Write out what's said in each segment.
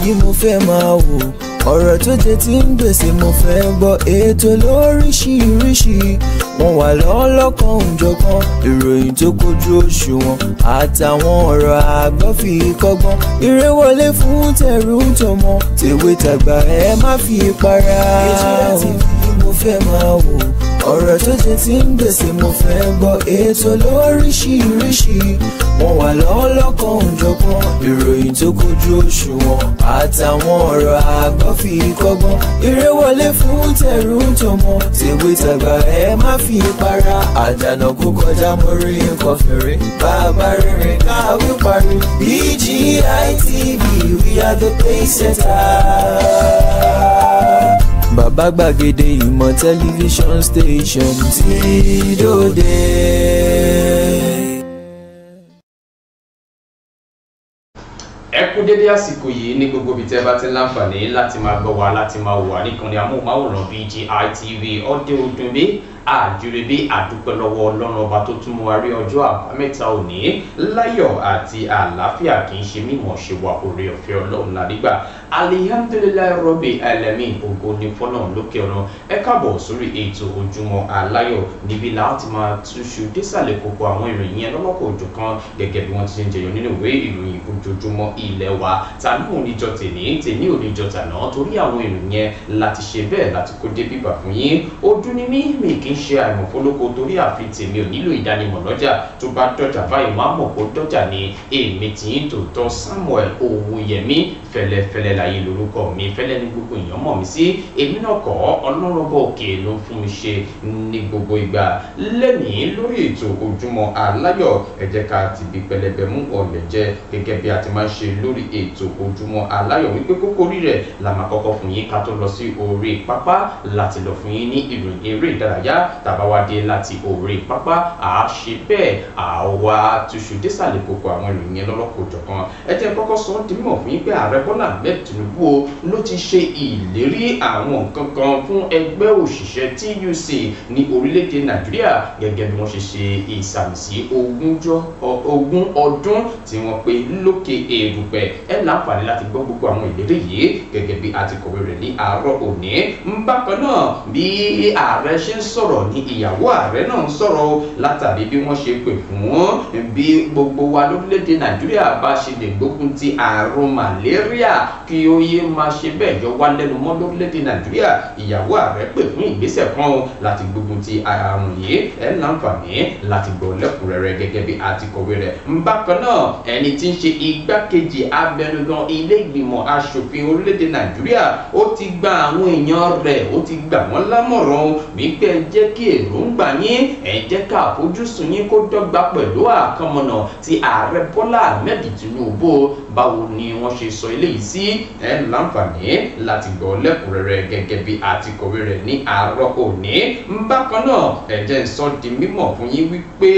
yìí mo fẹ́ máa wò. Ọ̀rọ̀ tó jẹ ti ń gbèsè mo fẹ́ gbọ́. Ètò lóríṣiríṣi wọ́n wà lọ́lọ́kan òjọ̀kan. Ìròyìn tó kojú òṣùwọ̀n àtàwọn ọ̀rọ̀ àgbọ́ fi kọ́gbọ́n. Eré wọlé fún tẹ̀rù tọmọ, tèwe tàgbà ẹ má fi para. BGI TV mo fẹ́ máa wò. Ọ̀rọ̀ tó jẹ ti ń gbèsè mo fẹ́ gbọ́. Ètò lóríṣiríṣi wọ́n wà lọ́lọ́kan òjọ̀kan. Ìròyìn tó kojú òṣùwọ̀n àtàwọn ọ̀rọ̀ àgbọ́ fi kọ́gbọ́n. Eré wọlé fún tẹ̀rù tọmọ, tèwe tàgbà ẹ má fi para. Àdànà kó kọjá mo rí nǹkan fèrè, bàbá rere káwí parí. BGI TV, we are the pace setter. Bàbá gbàgede ìmọ̀ tẹlifíṣọ̀n station tí dòde. Ẹ kú dédé àsìkò yìí ní gbogbo ibi tẹ́ bá ti láǹfààní láti máa gbọ́ wa láti máa wà níkànnì amóhùnmáwòrán BGI TV ọdẹ ọdúnbí àjùrẹ́bí. Àdúpẹ́ lọ́wọ́ Ọlọ́run ọba tó tún mú wa rí ọjọ́ àbámẹ́ta òní láyọ̀ àti àlàáfíà, kì í ṣe mímọ̀ ṣe wa, oore ọ̀fẹ́ Ọlọ́run làdígbà. Alihamdulilayi rọ́bì alamin, ògo ni fọ́lọ́run lókè ọ̀run. Ẹ káàbọ̀ sórí ètò Ojúmọ́ Aláyọ̀, níbi láti máa túṣu désàlẹ̀ kókó àwọn ìròyìn yẹn lọ́lọ́kọ̀ òjọ̀kan gẹ́gẹ́ bí wọ́n ti ṣe ń jẹyọ nínú ìwé ìròyìn ojoojúmọ́ ilẹ̀ wa. Tàní òníjọ tèní, tèní òníjọ tàná, torí àwọn ìròyìn yẹn láti ṣe bẹ́ẹ̀ láti kó dé bíbà fún yín. Ojú ni mí, mi kì í ṣe àìmọ̀fólókò, torí àfi tèmi ò nílò ìdánimọ̀ lọ́jà. Tó bá dọ́jà báyìí wọ́n á mọ̀ kó dọ́jà ni. Èmi tí ń tòótọ́ Samuel Owóyẹmí, fẹ́lẹ́fẹ́lẹ́ láyé lórúkọ mi, fẹ́lẹ́ ní gbogbo èèyàn mọ̀ mí sí. Èmi náà kọ́, Ọlọ́run ọba òkè ló ń fún mi ṣe ní gbogbo ìgbà. Lẹ́nìí lórí ètò Ojúmọ́ Aláyọ̀, ẹ jẹ́ ká ti bí pẹlẹbẹ mú ọ̀lẹ̀ jẹ gẹ́gẹ́ bí a ti máa ń ṣe lórí ètò Ojúmọ́ Aláyọ̀, wípé kókó orí rẹ̀ la máa kọ́kọ́ fún yín ká tó lọ sí orí pápá láti lọ fún yín ní ìròyìn eré ìdárayá. Tàbá wá dé láti orí pápá, à á ṣe bẹ́ẹ̀ àwa túṣu désàlẹ̀ kókó àwọn ìròyìn yẹn lọ́lọ́kọ̀ọ́jọ̀kan. Ẹ jẹ́ kọ́kọ́ sọ ọ́ di mímọ̀ fún yín pé ààrẹ Bọ́lá Ahmed Tinubu ló ti ṣe ìlérí àwọn nǹkan kan fún ẹgbẹ́ òṣìṣẹ́ TUC ní orílẹ̀-èdè Nàìjíríà gẹ́gẹ́ bí wọ́n ṣe ṣe ìsàmìsí ogún ọdún tí wọ́n pé lókè èrùpẹ̀. Ẹ láǹfààní láti gbọ́ gbogbo àwọn ìlérí yìí gẹ́gẹ́ bí a ti kọ̀wé rẹ̀ ní àárọ̀ òní. Bákan náà, bí ààrẹ ṣe ń sọ̀rọ̀ ní ìyàwó ààrẹ náà ń sọ̀rọ̀ látàrí bí wọ́n ṣe pè fún bí gbogbo wa lórílẹ̀-èdè Nàìjíríà bá ṣe lè gbógun ti àrùn màlẹ́ríà kí ó yé máa ṣe bẹ́ẹ̀ yọ wá lẹ́nu mọ́ lórílẹ̀-èdè Nàìjíríà. Ìyàwó ààrẹ pè fún ìgbésẹ̀ kan láti gbógun ti àrùn yìí. Ẹ láǹfààní láti gbọ́ lẹ́kùnrẹ́rẹ́ gẹ́gẹ́ bí a ti kọ̀wé rẹ̀. Bákan náà, ẹni tí ń ṣe igbákejì abẹnugan ilé ìgbìmọ̀ aṣòfin orílẹ̀-èdè Nàìjíríà ó ti gba àwọn èèyàn rẹ̀, ó ti gbà wọ́n lámọ̀ràn wípé ẹ jẹ́ kí èròǹgbà yín, ẹ jẹ́ ká àfojúsùn yín kó dọ́gba pẹ̀lú àkànmọ̀nà ti ààrẹ Bọ́lá Ahmed Tinubu. Báwo ni wọ́n ṣe sọ eléyìí sí? Ẹ láǹfààní láti gbọ́ lẹ́kùnrẹ́rẹ́ gẹ́gẹ́ bí a ti kọ̀wé rẹ̀ ní àárọ̀ òní. Bákan náà, ẹ jẹ́ n sọ di mímọ̀ fún yín wípé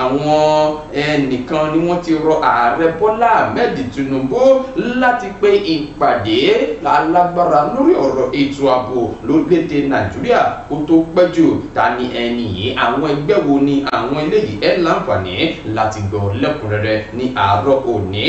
àwọn ẹnìkan ni wọ́n ti rọ ààrẹ Bọ́lá Ahmed Tinubu láti pe ìpàdé alágbára lórí ọ̀rọ̀ ètò ààbò lórílẹ̀‐èdè Nàìjíríà kó tó pẹ́ jù. Ta ni ẹni yìí? Àwọn ẹgbẹ́ wo ni àwọn eléyìí? Ẹ láǹfààní láti gbọ́ lẹ́kùnrẹ́rẹ́ ní àárọ̀ òní.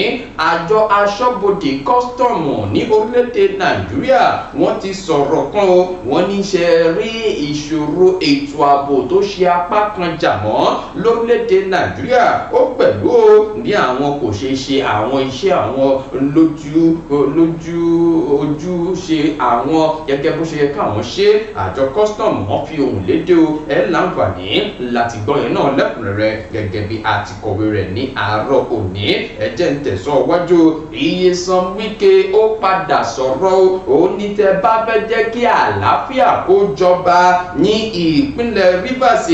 Àjọ aṣọ́bodè kọ́sítọ́ọ̀mù ní orílẹ̀-èdè Nàìjíríà wọ́n ti sọ̀rọ̀ kan o. Wọ́n ní ṣe rí ìṣòro ètò ààbò tó ṣe apá kan jà mọ́ lórílẹ̀-èdè Nàìjíríà ó pẹ̀lú o bí àwọn kò ṣe ṣe àwọn iṣẹ́ àwọn lójú ojú ṣe àwọn gẹ́gẹ́ bó ṣe yẹ káwọn ṣe. Àjọ kọ́sítọ́ọ̀mù wọ́n fi ohùn lédè o. Ẹ láǹfààní láti gbọ́ yẹn náà lẹ́kùnrẹ́rẹ́ gẹ́gẹ́ bí a ti kọ̀wé rẹ̀ ní àárọ̀ òní. Ẹ jẹ́ ń tẹ̀sán wájú. Nyesom Wike ó padà sọ̀rọ̀ o. Ó ní tẹ́ bá fẹ́ jẹ́ kí àlàáfíà kó jọba ní ìpínlẹ̀ Rivers,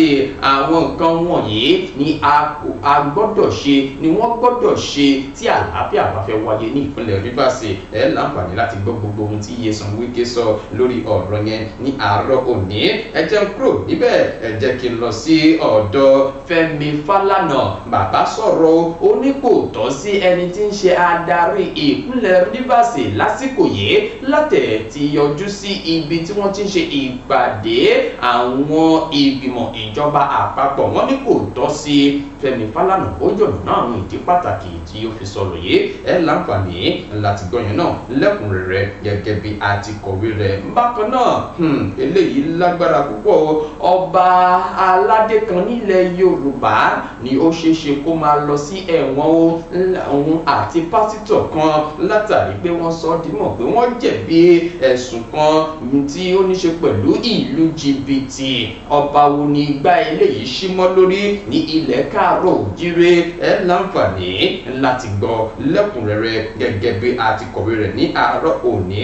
àwọn nǹkan wọ̀nyí ni a gbọ́dọ̀ ṣe, ni wọ́n gbọ́dọ̀ ṣe tí àlàáfíà bá fẹ́ wáyé ní ìpínlẹ̀ Rivers. Ẹ láǹfààní láti gbọ́ gbogbo ohun tí Nyesom Wike sọ lórí ọ̀rọ̀ yẹn ní àárọ̀ òní. Ẹ jẹ́ n kúrò níbẹ̀, ẹ jẹ́ kí n lọ sí ọ̀dọ̀ Fẹ́mi Fálànà. Bàbá sọ̀rọ̀ ó ní kò tọ́ sí ẹni tí ń ṣe adarí ìpínlẹ̀ Rivers lásìkò yìí látẹ̀ ti yọjú sí ibi tí wọ́n ti ń ṣe ìpàdé àwọn ìgbìmọ̀ ìjọba àpapọ̀. Wọ́n ní kò tọ́ sí Fẹ́mi Fálànà. Ó yọ̀nà àwọn ìdí pàtàkì tí ó fi sọ̀rọ̀ yìí. Ẹ láǹfààní láti gbọ́ yẹn náà lẹ́kùnrẹ́rẹ́ gẹ́gẹ́ bí a ti kọ̀wé rẹ̀. Bákan náà, eléyìí lágbára púpọ̀. Ọba aládé kan nílẹ̀ Yorùbá ni ó ṣeé ṣe kó máa lọ sí ẹ̀wọ̀n òun àti pásítọ̀ kan látàrí pé wọ́n sọ ọ́ dímọ̀ pé wọ́n jẹ̀bi ẹ̀sùn kan tí ó ní ṣe pẹ̀lú ìlú jìbìtì. Ọba wo ni igbá eléyìí ṣí mọ́ lórí ní ilẹ̀ káàárọ̀ òjíire? Ẹ láǹfààní láti gbọ́ lẹ́kùnrẹ́rẹ́ gẹ́gẹ́ bí a ti kọ̀wé rẹ̀ ní àárọ̀ òní.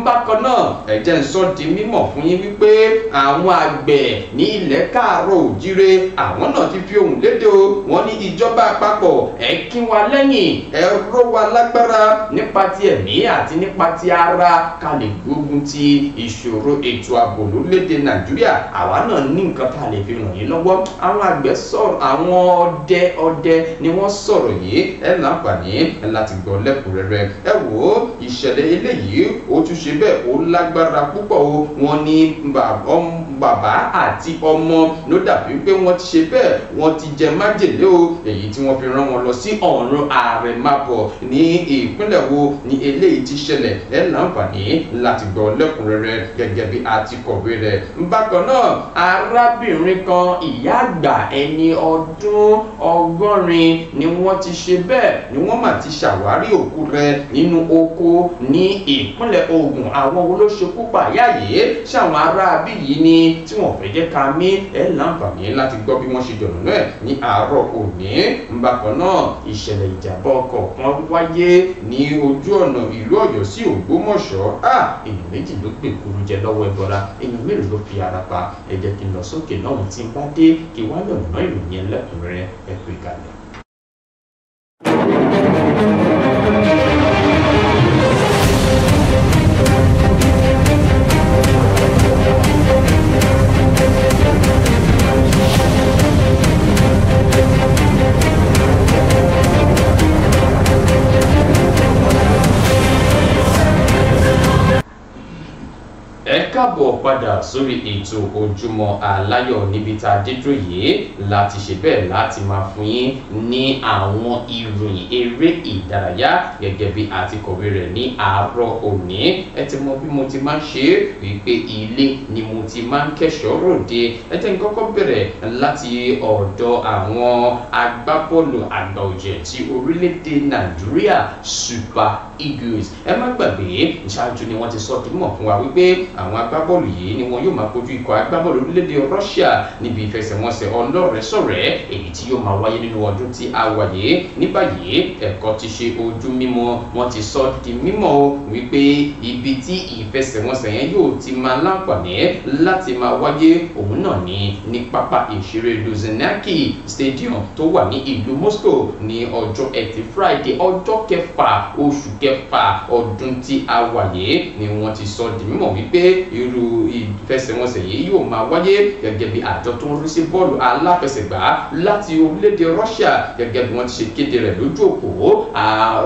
Bákan náà, ẹ jẹ́ n sọ di mímọ̀ fún yín wípé àwọn àgbẹ̀ ní ilẹ̀ káàárọ̀ òjíire àwọn náà ti fi ohùn léde o. Wọ́n ní ìjọba àpapọ̀ ẹ kín wa lẹ́yìn, ẹ ró wa lágbára nípa ti ẹ̀mí àti nípa ti ara ká lè gbógun ti ìṣòro ètò ààbò lórílẹ̀‐èdè Nàìjíríà. Àwa náà ní nǹkan tá a lè fi ràn yín lọ́wọ́. Àwọn àgbẹ̀ sọ̀rọ̀, àwọn ọdẹ ni wọ́n sọ̀rọ̀ yìí. Ẹ láǹfààní láti gbọ́ lẹ́kùnrẹ́rẹ́. Ẹ wò ó, ìṣẹ̀lẹ̀ eléyìí ó tún ṣe bẹ́ẹ̀ ó lágbára púpọ̀ o. Wọ́n ní bàbá àti ọmọ ló dàbí pé wọ́n ti ṣe bẹ́ẹ̀, wọ́n ti jẹ májèlé o, èyí tí wọ́n fi rán wọn lọ sí ọ̀run àrèmábọ̀. Ní ìpínlẹ̀ wo ni eléyìí ti ṣẹlẹ̀? Ẹ láǹfààní láti gbọ́ lẹ́kùnrẹ́rẹ́ gẹ́gẹ́ bí a ti kọ̀wé rẹ̀. Bákan náà, arábìnrin kan, ìyá àgbà ẹni ọdún 80 ni wọ́n ti ṣe bẹ́ẹ̀ ni wọ́n mà ti ṣàwárí òkú rẹ̀ nínú oko ní ìpínlẹ̀ Ògùn. Àwọn wo ló ṣekú pa ìyá yìí? Ṣáwọn aráabí yìí ni tí wọ́n fẹ́ jẹ́ ká mí? Ẹ láǹfààní láti gbọ́ bí wọ́n ṣe dọ̀nà náà ní àárọ̀ òní. Bákan náà, ìṣẹ̀lẹ̀ ìjàmbá ọkọ̀ kan wáyé ní ojú ọ̀nà ìlú Ọ̀yọ́ sí Ògbómọ̀ṣọ́. Èèyàn méjì ló gbèkúrú jẹ lọ́wọ́ ẹbọra, èèyàn mélòó ló fi ara pa? Ẹ jẹ́ kí n lọ sókè náà tí n bá dé kí wá yọ̀nà ìròyìn ẹlẹ́kùnrẹ́rẹ́. Ẹ kú ìkàlẹ̀. Káàbọ̀ padà sórí ètò Ojúmọ́ Aláyọ̀ níbi tá a dé dúró yìí láti ṣe bẹ́ẹ̀ láti máa fún yín ní àwọn ìròyìn eré ìdárayá gẹ́gẹ́ bí a ti kọ̀wé rẹ̀ ní àárọ̀ òní. Ẹ ti mọ bí mo ti máa ń ṣe wípé ilé ni mo ti máa ń kẹ́ṣọ̀ọ́ ròde. Ẹ jẹ́ n kọ́kọ́ bẹ̀rẹ̀ láti ọ̀dọ̀ àwọn agbábọ́ọ̀lù àgbà ọ̀jẹ̀ ti orílẹ̀-èdè Nàìjíríà Super Eagles. Ẹ má gbàgbé, ṣáájú ni wọ́n ti sọ dímọ̀ fún wa wípé àwọn agbábọ́ọ̀lù yìí ni wọn yóò máa kojú ikọ̀ agbábọ́ọ̀lù orílẹ̀-èdè Russia níbi ìfẹsẹ̀wọnsẹ̀ ọlọ́rẹ̀ẹ́sọ̀rẹ́ èyí tí yóò máa wáyé nínú ọdún tí a wà yìí. Ní báyìí, ẹ̀kọ́ ti ṣe ojú mímọ́, wọ́n ti sọ di mímọ̀ wípé ibi tí ìfẹsẹ̀wọnsẹ̀ yẹn yóò ti máa láǹfààní láti máa wáyé òun náà ní pápá ìṣeré Luzhniki Stadium tó wà ní ìlú Moscow ní ọjọ́ Ẹtì Friday, ọjọ́ kẹfà oṣù kẹfà ọdún tí a wà yìí ni wọ́n ti sọ di mímọ̀ wípé irú ìfẹsẹ̀wọnsẹ̀ yìí yóò máa wáyé gẹ́gẹ́ bí àjọ tó ń rí sí bọ́ọ̀lù aláfẹsẹ̀gbá láti orílẹ̀-èdè Russia gẹ́gẹ́ bí wọ́n ti ṣe kéde rẹ̀ lójú òpó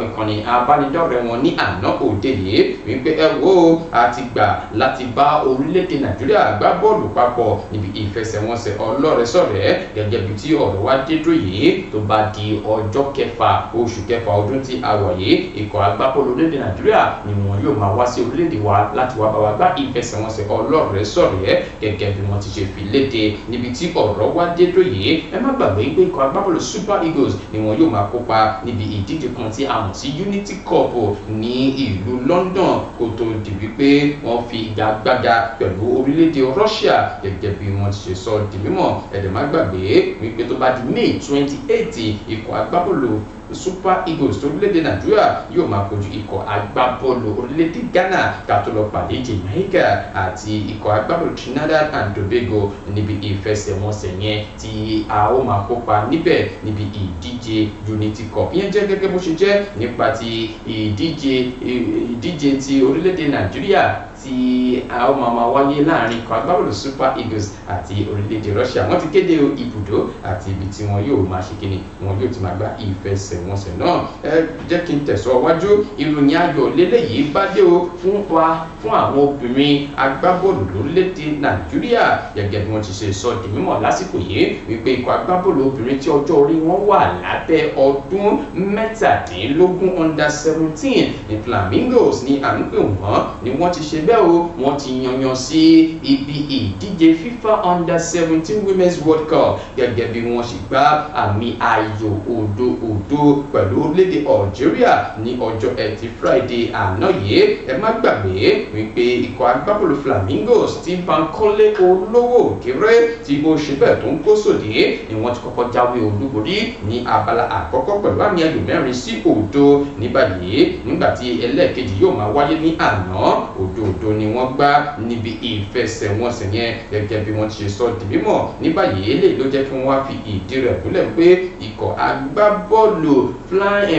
ìkànnì abánidọ́rẹ̀ẹ́ wọn ní àná òde yìí wípé ẹ wo, a ti gbà láti bá orílẹ̀-èdè Nàìjíríà gbá bọ́ọ̀lù papọ̀ níbi ìfẹsẹ̀wọnsẹ̀ ọlọ́rẹ̀ẹ́sọ̀rẹ́ gẹ́gẹ́ bí tí ọ̀rọ̀ wá dé dúró yìí. Tó bá di ọjọ́ kẹfà oṣù kẹfà ọdún tí a wà yìí, ikọ̀ agbábọ́ọ̀lù orílẹ̀-èdè Nàìjíríà ni wọn yóò máa wá sí orílẹ̀-èdè wa láti wá bá wa gbá ìfẹsẹ̀wọnsẹ̀ ọlọ́rẹ̀ẹ́sọ̀rẹ́ gẹ́gẹ́ bí wọ́n ti ṣe fi léde níbi tí ọ̀rọ̀ wá dé dúró yìí. Ẹ má gbàgbé pé ikọ̀ agbábọ́ọ̀lù Super Eagles ni wọn yóò máa kópa níbi ìdíje kan tí a mọ̀ sí Unity Cup ní ìlú London kó tó di wípé wọ́n fi igagbága pẹ̀lú orílẹ̀-èdè Russia gẹ́gẹ́ bí wọ́n ti ṣe sọ di mímọ̀. Ẹ dẹ̀ má gbàgbé wípé tó bá di May 28, ikọ̀ agbábọ́ọ̀lù Super Eagles orílẹ̀-èdè Nàìjíríà yóò máa kojú ikọ̀ agbábọ́ọ̀lù orílẹ̀-èdè Ghana ká tó lọ pàdé Jamaica àti ikọ̀ agbábọ́ọ̀lù Trinidad and Tobago níbi ìfẹsẹ̀wọnsẹ̀ yẹn tí a ó máa kópa níbẹ̀ níbi ìdíje Unity Cup. Ìyẹn jẹ́ gẹ́gẹ́ bó ṣe jẹ́ nípa ti ìdíje ti orílẹ̀-èdè Nàìjíríà tí tí a ó máa wáyé láàrin ikọ̀ agbábọ́ọ̀lù Super Eagles àti orílẹ̀-èdè Russia. Wọ́n ti kéde ibùdó àti ibi tí wọn yóò máa ṣe kíni, wọn yóò ti máa gbá ìfẹsẹ̀wọnsẹ̀ náà. Ẹ jẹ́ kí n tẹ̀síwájú. Ìròyìn ayọ̀ lélẹ́yìí bá dé o fún wa, fún àwọn obìnrin agbábọ́ọ̀lù lórílẹ̀-èdè Nàìjíríà, gẹ́gẹ́ bí wọ́n ti ṣe sọ di mímọ̀ lásìkò yìí wípé ikọ̀ agbábọ́ọ̀lù obìnrin tí ọjọ́ orí wọn wà lábẹ́ ọdún 17, under 17 ní Flamingos ní à ń pè wọ́n, ni wọ́n ti ṣe bẹ́ẹ̀ o, wọ́n ti yanyan sí ibi ìdíje FIFA under 17 Women's World Cup gẹ́gẹ́ bí wọ́n ṣe gbá àmì ayò 0-0 pẹ̀lú orílẹ̀-èdè Algeria ní ọjọ́ Ẹtì Friday àná yìí. Ẹ má gbàgbé wípé ikọ̀ agbábọ́ọ̀lù Flamingos tí Bankole olówó kéré tí ó ṣe bẹ́ẹ̀ tó ń kó sòdí ni wọ́n ti kọ́kọ́ jáwé olúborí ní abala àkọ́kọ́ pẹ̀lú àmì ayò 4-0. Ní báyìí nígbà tí ẹlẹ́ẹ̀kejì yóò máa wáyé ní àná, 0-0 ni wọ́n gbá níbi ìfẹsẹ̀wọnsẹ̀ yẹn gẹ́gẹ́ bí wọ́n ti ṣe sọ di mímọ̀. Ní báyìí eléyìí ló jẹ́ kí wọ́n wá fi ìdí rẹ̀ múlẹ̀ pé ikọ̀ agbábọ́ọ̀lù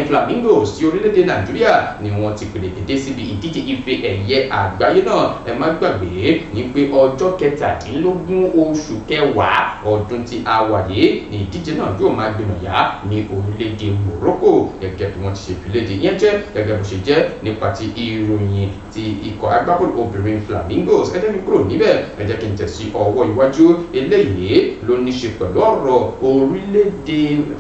Flamingos ti orílẹ̀-èdè Nàìjíríà ni wọ́n ti pèrègede síbi ìdíje ife ẹ̀yẹ àgbáyé náà. Ẹ má gbàgbé ní pé ọjọ́ 17 oṣù kẹwàá ọdún tí a wà yìí ní ìdíje náà yóò máa gbìnàyà ní orílẹ̀-èdè Morocco gẹ́gẹ́ bí wọ́n ti ṣe fi léde. Ìyẹn jẹ́ gẹ́gẹ́ bó ṣe jẹ́ nípa ti ìròyìn ti ikọ̀ agbábọ́ọ̀lù obìnrin Flamingos. Ẹ jẹ́ kí n kúrò níbẹ̀, ẹ jẹ́ kí n tẹ̀sí ọwọ́ iwájú. Eléyìí ló ní ṣe pẹ̀lú ọ̀rọ̀ orílẹ̀-èdè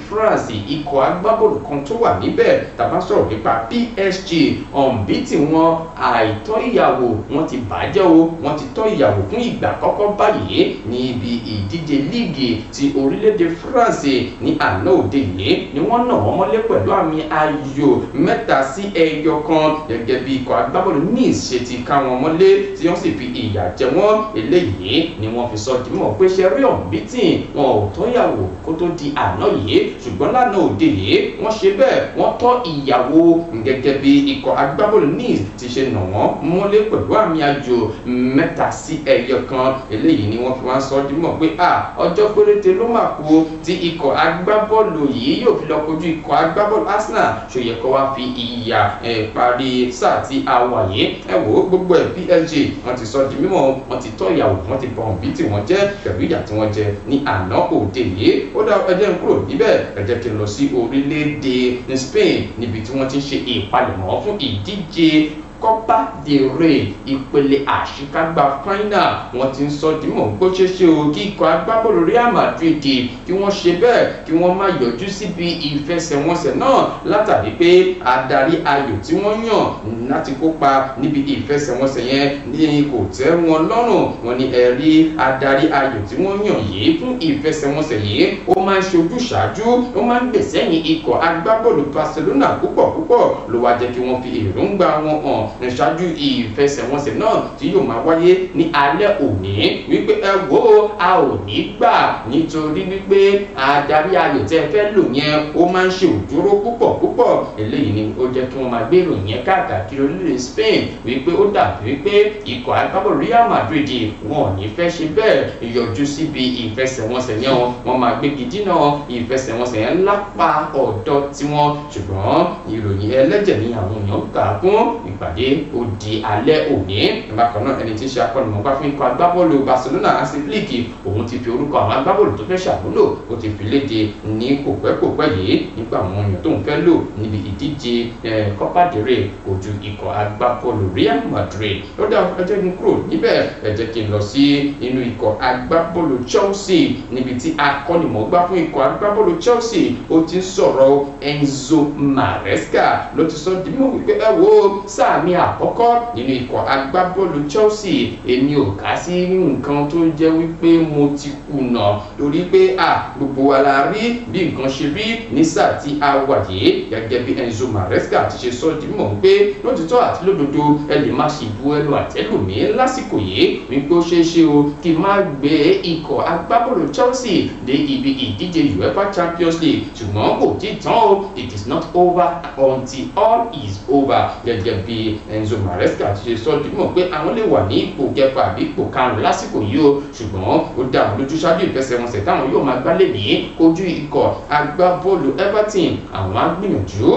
France, ikọ̀ agbábọ́ọ̀lù kan tó wà níbẹ̀ tàbá sọ̀rọ̀ nípa PSG. Ọ̀nbítì wọn àìtọ́ ìyàwó wọn ti bàjẹ́ o, wọ́n ti tọ́ ìyàwó fún ìgbà àkọ́kọ́ báyìí ní ibi ìdíje líìgì ti orílẹ̀-èdè France ní àná òde yìí ni wọ́n nà wọ́n mọ́lé pẹ̀lú àmì ayò 3-1 gẹ́gẹ́ bí ikọ̀ agbábọ́ọ̀lù Nice ṣe ti ká wọn mọ́lé tí wọ́n sì fi ìyà jẹ wọ́n. Eléyìí ni wọ́n fi sọ di mímọ̀ pé ṣe rí ọ̀nbítì wọn ò tọ́yàwó kó tó di àná yìí, ṣùgbọ́n lánàá òde yìí wọ́n ṣe bẹ́ẹ̀, wọ́n tọ́ ìyàwó gẹ́gẹ́ bí ikọ̀ agbábọ́ọ̀lù Nice ti ṣe nà wọ́n mọ́lé pẹ̀lú àmì ayò 3-1. Eléyìí ni wọ́n fi wá sọ di mímọ̀ pé ọjọ́ péréte ló mà kú tí ikọ̀ agbábọ́ọ̀lù yìí yóò fi lọ kojú ikọ̀ agbábọ́ọ̀lù Arsenal, ṣòyẹ kó wá fi ìyà parí sáà tí a wà yìí. Ẹ wò ó, gbogbo ẹ̀ PSG wọ́n ti sọ di mímọ̀, wọ́n ti tọ́ ìyàwó, wọ́n ti bọ̀n bí tí wọ́n jẹ́ pẹ̀lú ìyà tí wọ́n jẹ ní àná òde yìí. Ó dá ẹ jẹ́ n kúrò níbẹ̀, ẹ jẹ́ kí n lọ sí orílẹ̀-èdè Spain níbi tí wọ́n ti ń ṣe ìpalẹ̀mọ́ fún ìdíje Copa del Rey ìpele àṣekágbá final. Wọ́n ti ń sọ dímọ̀ gbó ṣeéṣe o kí ikọ̀ agbábọ́ọ̀lù Real Madrid kí wọ́n ṣe bẹ́ẹ̀ kí wọ́n má yọjú síbi ìfẹsẹ̀wọnsẹ̀ náà látàrí pé adarí ayò tí wọ́n yàn láti kópa níbi ìfẹsẹ̀wọnsẹ̀ yẹn ní kò tẹ́ wọn lọ́rùn. Wọ́n ní ẹ̀rí adarí ayò tí wọ́n yàn yìí fún ìfẹsẹ̀wọnsẹ̀ yìí ó máa ń ṣojú ṣáájú, ó máa ń gbèsè ẹ̀yìn ikọ̀ agbábọ́ọ̀lù Barcelona púpọ̀ púpọ̀, ló wá jẹ́ kí wọ́n fi èròǹgbà wọn hàn ṣáájú ìfẹsẹ̀wọnsẹ̀ náà tí yóò máa wáyé ní alẹ́ òní wípé ẹ wò ó, a ò ní gbà nítorí wípé adarí ayò tẹ́ fẹ́ lò yẹn ó máa ń ṣe òjòrò púpọ̀ púpọ̀. Eléyìí ni ó jẹ́ kí wọ́n máa gbé ìròyìn yẹn káàkiri orílẹ̀ Spain wípé ó dàbí wípé ikọ̀ agbábọ́ọ̀lù Real Madrid wọn ò ní fẹ́ ṣe bẹ́ẹ̀ yọjú síbi ìfẹsẹ̀wọnsẹ̀ yẹn, wọ́n máa gbégi dínà ìfẹsẹ̀wọnsẹ̀ yẹn lápá ọ̀dọ̀ tiwọn. Ṣùgbọ́n ìròyìn ẹlẹ́jẹ̀ ni àwọn èèyàn kà á kún. Ìpàdé ó di alẹ́ òní. Bákan náà ẹni tí ń ṣe akọ́nimọ̀ọ́gbá fún ikọ̀ agbábọ́ọ̀lù Barcelona Hansi Flick òun ti fi orúkọ àwọn agbábọ́ọ̀lù tó fẹ́ ṣàmúlò ó ti fi léde ní kòpẹ́kòpẹ́ yìí nípa àwọn èèyàn tó ń fẹ́ lò níbi ìdíje Copa del Rey kojú ikọ̀ agbábọ́ọ̀lù Real Madrid. Ó dá ẹ jẹ́ kí n kúrò níbẹ̀, ẹ jẹ́ kí n lọ sí inú ikọ̀ agbábọ́ọ̀lù Chelsea níbi tí akọ́nimọ̀ọ́gbá fún ikọ̀ agbábọ́ọ̀lù Chelsea ó ti ń sọ̀rọ̀ Enzo Maresca ló ti sọ di mímọ̀ wípé ẹ wo sáà mi àkọ́kọ́ nínú ikọ̀ agbábọ́ọ̀lù Chelsea èmi ò kà sí nǹkan tó jẹ́ wípé mo ti kùnà torí pé gbogbo wa la rí bí nǹkan ṣe rí ní sáà tí a wà yìí. Gẹ́gẹ́ bí Enzo Maresca ti ṣe sọ di mímọ̀ wípé lótìtọ́ àti lódodo ẹ lè má ṣe bu ẹnu àtẹ́lù mi lásìkò yìí wípé ó ṣeé ṣe o kí n má gbé ikọ̀ agbábọ́ọ̀lù Chelsea dé ibi ìdíje UEFA Champions League, ṣùgbọ́n kò tí tán o, it is not over until all is over. Gẹ́gẹ́ bí Enzo Maresca ti ṣe sọ di mímọ̀ pé àwọn lè wà ní ipò kẹfà àbí ipò karùn-ún lásìkò yìí o, ṣùgbọ́n ó dá àwọn lójú ṣáájú ìfẹsẹ̀wọnsẹ̀ táwọn yóò máa gbá lẹ́nìí kojú ikọ̀ agbábọ́ọ̀lù Everton, àwọn á gbìyànjú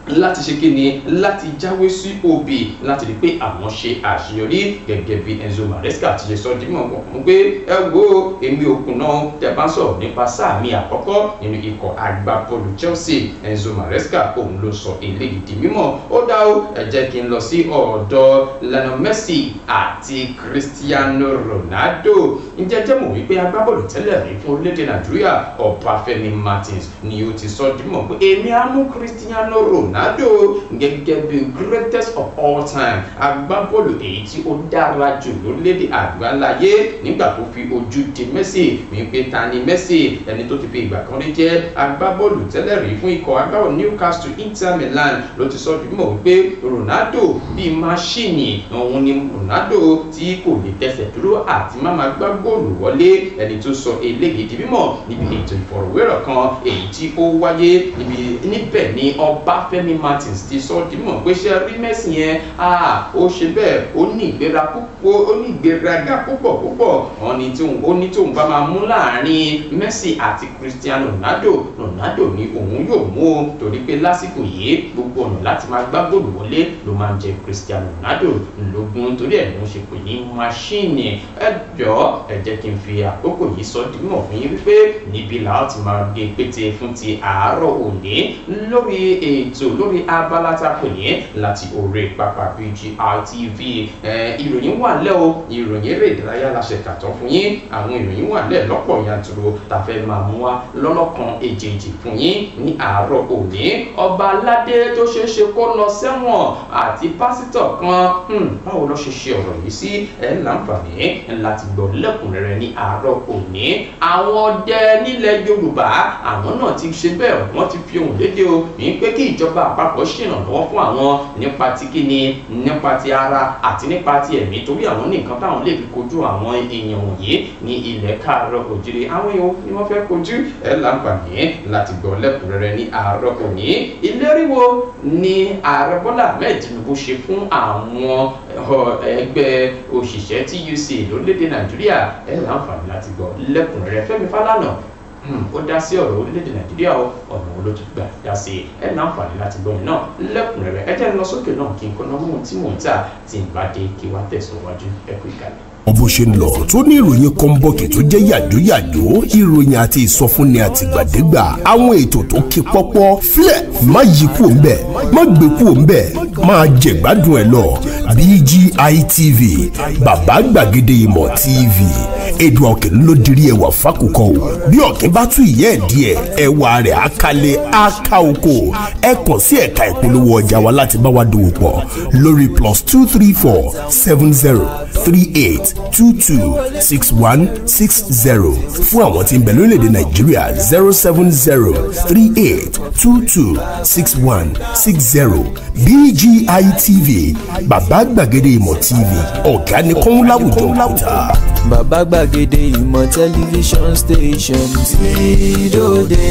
láti ṣe kí ni, láti jáwé sí òbí, láti rí pé àwọn ṣe àṣeyọrí gẹ́gẹ́ bí Enzo Maresca ti ṣe sọ dímọ̀ wọn pé ẹ wo èmi ò kùnà. Tẹ́ bá ń sọ̀rọ̀ nípa sáà mi àkọ́kọ́ nínú ikọ̀ agbábọ́ọ̀lù Chelsea, Enzo Maresca òun ló sọ eléyìí di mímọ̀. Ó dá o, ẹ jẹ́ kí n lọ sí ọ̀dọ̀ Lionel Messi àti Cristiano Ronaldo. Ǹjẹ́ jẹ́ mọ̀ wípé agbábọ́ọ̀lù tẹ́lẹ̀ rí fún orílẹ̀-èdè Nàìjíríà Ọbáfẹ́mi Martins ni ó ti sọ dímọ̀ pé èmi á mú Cristiano Ronaldo gẹ́gẹ́ bí greatest of all time, agbábọ́ọ̀lù èyí tí ó dára jù lórílẹ̀-èdè àgbáláyé, nígbà tó fi ojú di Messi wípé ta ni Messi, ẹni tó ti fi ìgbà kan rí jẹ́ agbábọ́ọ̀lù tẹ́lẹ̀ rí fún ikọ̀ agbábọ́ọ̀lù Newcastle, Inter Milan, ló ti sọ dímọ̀ wípé Ronaldo bíi máṣíìnì òun ni Ronaldo tí kò lè tẹsẹ̀ dúró àti má máa gbá góòlù wọlé. Ẹni tó sọ eléyìí di mímọ̀ níbi ètò ìfọ̀rọ̀wérọ̀ kan èyí tí ó wáyé níbẹ̀ ni Ọbáfẹ́mi Martins ti sọ di mímọ̀ pé ṣe rí Messi yẹn, ó ṣe bẹ́ẹ̀, ó ní ìgbéra púpọ̀, ó ní ìgbéraga púpọ̀ púpọ̀. Wọ́n ní tóun ó ní tóun bá máa mú láàrin Messi àti Cristiano Ronaldo, Ronaldo ni òun yóò mú o, torí pé lásìkò yìí gbogbo ọ̀nà láti máa gbá góòlù wọlé ló máa ń jẹ Cristiano Ronaldo lógún, torí ẹ̀ ló ń ṣe pè ní máṣíìnì. Ẹ jọ̀ọ́ ẹ jẹ́ kí n fi àkókò yìí sọ di mímọ̀ fún yín wípé níbi làá ti máa gé pété fún ti àárọ̀ òní lórí ètò lórí abala tá a pè ní láti orí pápá BGI TV. Ìròyìn wà lẹ́ o, ìròyìn eré ìdárayá la ṣe kàtọ́ fún yín, àwọn ìròyìn wà lẹ́ lọ́pọ̀ yanturu tá a fẹ́ máa mú wá lọ́lọ́kan èjèèjì fún yín ní àárọ̀ òní. Ọba aládé tó ṣeé ṣe kó lọ sẹ́wọ̀n àti pásítọ̀ kan, báwo ló ṣe ṣe ọ̀rọ̀ yìí sí, ẹ̀ láǹfààní láti gbọ́ lẹ́kùnrẹ́rẹ́ ní àárọ̀ òní. Àwọn ọdẹ nílẹ̀ Yorùbá àwọn náà ti ṣe bẹ́ẹ̀, wọ́n ti fi ohùn léde o ní pé kí ìjọba àpapọ̀ ṣèrànlọ́wọ́ fún àwọn nípa ti kíni, nípa ti ara àti nípa ti ẹ̀mí, torí àwọn ní nǹkan táwọn lè fi kojú àwọn èèyàn wọ̀nyí ní ilẹ̀ káàárọ̀ òjìrì. Àwọn èèyàn ni wọ́n fẹ́ kojú, ẹ̀ láǹfààní láti gbọ́ lẹ́kùnrẹ́rẹ́ ní àárọ̀ òní. Ìlérí wo ni Ààrẹ Bọ́lá Ahmed Tinubu ṣe fún àwọn ẹgbẹ́ òṣìṣẹ́ TUC lórílẹ̀‐èdè Nàìjíríà? Ẹ̀ láǹfààní láti gbọ́ lẹ́kùnrẹ́rẹ́. Fẹ́mi Fálànà ó dá sí ọ̀rọ̀ orílẹ̀-èdè Nàìjíríà o, ọ̀nà wo ló tún gbà dá sí i? Ẹ̀ láǹfààní láti gbọ́ yẹn náà lẹ́kùnrẹ́rẹ́. Ẹ jẹ́ n lọ sókè náà kí n kọ́ náà mú tí mò ń tà, tí n bá dé kí wá tẹ̀síwájú. Ẹ kú ìkàlẹ̀. Bó ṣe ń lọ tó ní ìròyìn kọ́ńbọ̀kì tó jẹ́ yàjóyàjó, ìròyìn àti ìsọfúnni àtìgbàdégbà, àwọn ètò tó kí pọ́pọ́, filẹ̀ má yí kúò ńbẹ̀, má gbé kúò ńbẹ̀, máa jẹ̀gbádùn ẹ̀ lọ. BGI TV, bàbá gbàgede ìmọ̀ TV, Èdùà Òkè ló dirí ẹwà fákòkò o. Bí ọ̀kín bá tú ìyẹ́ ẹ̀ díẹ̀, ẹwà rẹ̀ á kalẹ̀ á ká oko. Ẹ kàn sí ẹ̀ka ìpolówó ọjà wa láti bá wa dòwò pọ̀ lórí +234 70 38 22 61 60. Fún àwọn tí ń bẹ lórílẹ̀‐èdè Nàìjíríà, 070 38 22 61 60. BGI TV, bàbá gbàgede ìmọ̀ TV, ọ̀gá ni kọ́ń láwùjọ òkúta. Bàbá gbàgede ìmọ̀ tẹlifíṣọ̀n station tí dòde.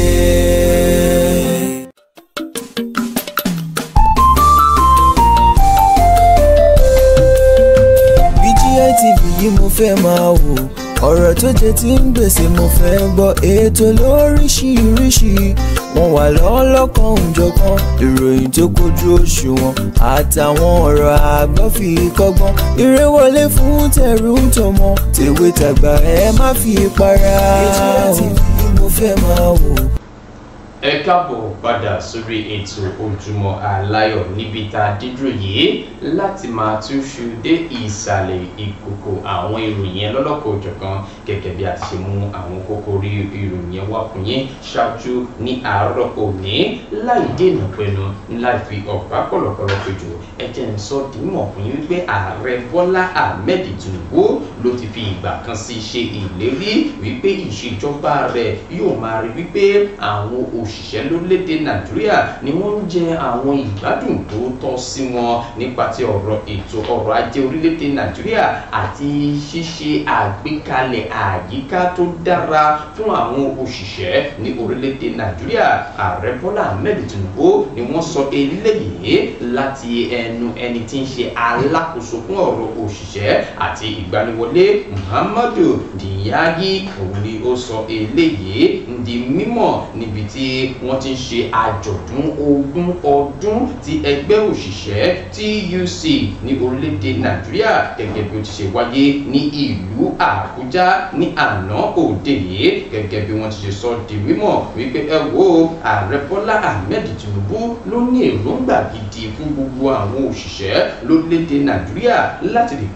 BGI TV yìí mo fẹ́ máa wò, ọ̀rọ̀ tó jẹ tí ń gbèsè mo fẹ́ gbọ́, ètò lóríṣiríṣi wọ́n wà lọ́lọ́kan òjọ̀kan, ìròyìn tó kojú òṣùwọ̀n àtàwọn ọ̀rọ̀ àgbọ́ fi kọ́gbọ́n, eré wọlé fún tẹ̀rù tọmọ, tèwe tàgbà ẹ má fi para. BGI TV yìí mo fẹ́ máa wò. Ẹ káàbọ̀ padà sórí ètò Ojúmọ́ Aláyọ̀ níbi tá a dídúró yìí láti máa túṣu dé ìsàlẹ̀ ìkòkò àwọn ìròyìn yẹn lọ́lọ́kọ̀ òjọ̀kan, gẹ́gẹ́ bí a ti ṣe mú àwọn kókó orí ìròyìn yẹn wá fún yín ṣáájú ní àárọ̀ òní. Láì dènà pẹ̀lú láì fi ọ̀pá kọ̀lọ̀kọ̀lọ̀ péjọ, ẹ jẹ́ n sọ dìímọ̀ fún yín wípé Ààrẹ Bọ́lá Ahmed Tinubu ló ti fi ìgbà kan sí ṣe ìlérí wípé ìṣèjọba rẹ̀ yóò máa rí wípé àwọn òṣìṣẹ́ lórílẹ̀‐èdè Nàìjíríà ni wọ́n ń jẹ àwọn ìgbádùn tó tọ́ sí wọn nípa ti ọ̀rọ̀ ètò ọrọ̀ ajé orílẹ̀‐èdè Nàìjíríà àti ṣíṣe àgbékalẹ̀ àyíká tó dára fún àwọn òṣìṣẹ́ ní orílẹ̀‐èdè Nàìjíríà. Ààrẹ Bọ́lá Ahmed Tinubu ni wọ́n sọ eléyìí láti ẹnu ẹni tí ń ṣe alákòóso fún ọ̀rọ̀ òṣìṣẹ́ àti ìgbaniwọlé, Muhammadu Diyagi. Òun ni ó sọ eléyìí di mímọ̀ níbi tí wọ́n ti ń ṣe àjọ̀dún 20 ọdún ti ẹgbẹ́ òṣìṣẹ́ TUC ní orílẹ̀-èdè Nàìjíríà gẹ́gẹ́ bí ó ti ṣe wáyé ní ìlú Àbújá ní àná òde yìí. Gẹ́gẹ́ bí wọ́n ti ṣe sọ di mímọ̀ wípé ẹ wo ààrẹ Bọ́lá Ahmed Tinubu ló ní èròǹgbà gidi fún gbogbo àwọn òṣìṣẹ́ lórílẹ̀-èdè Nàìjíríà láti lè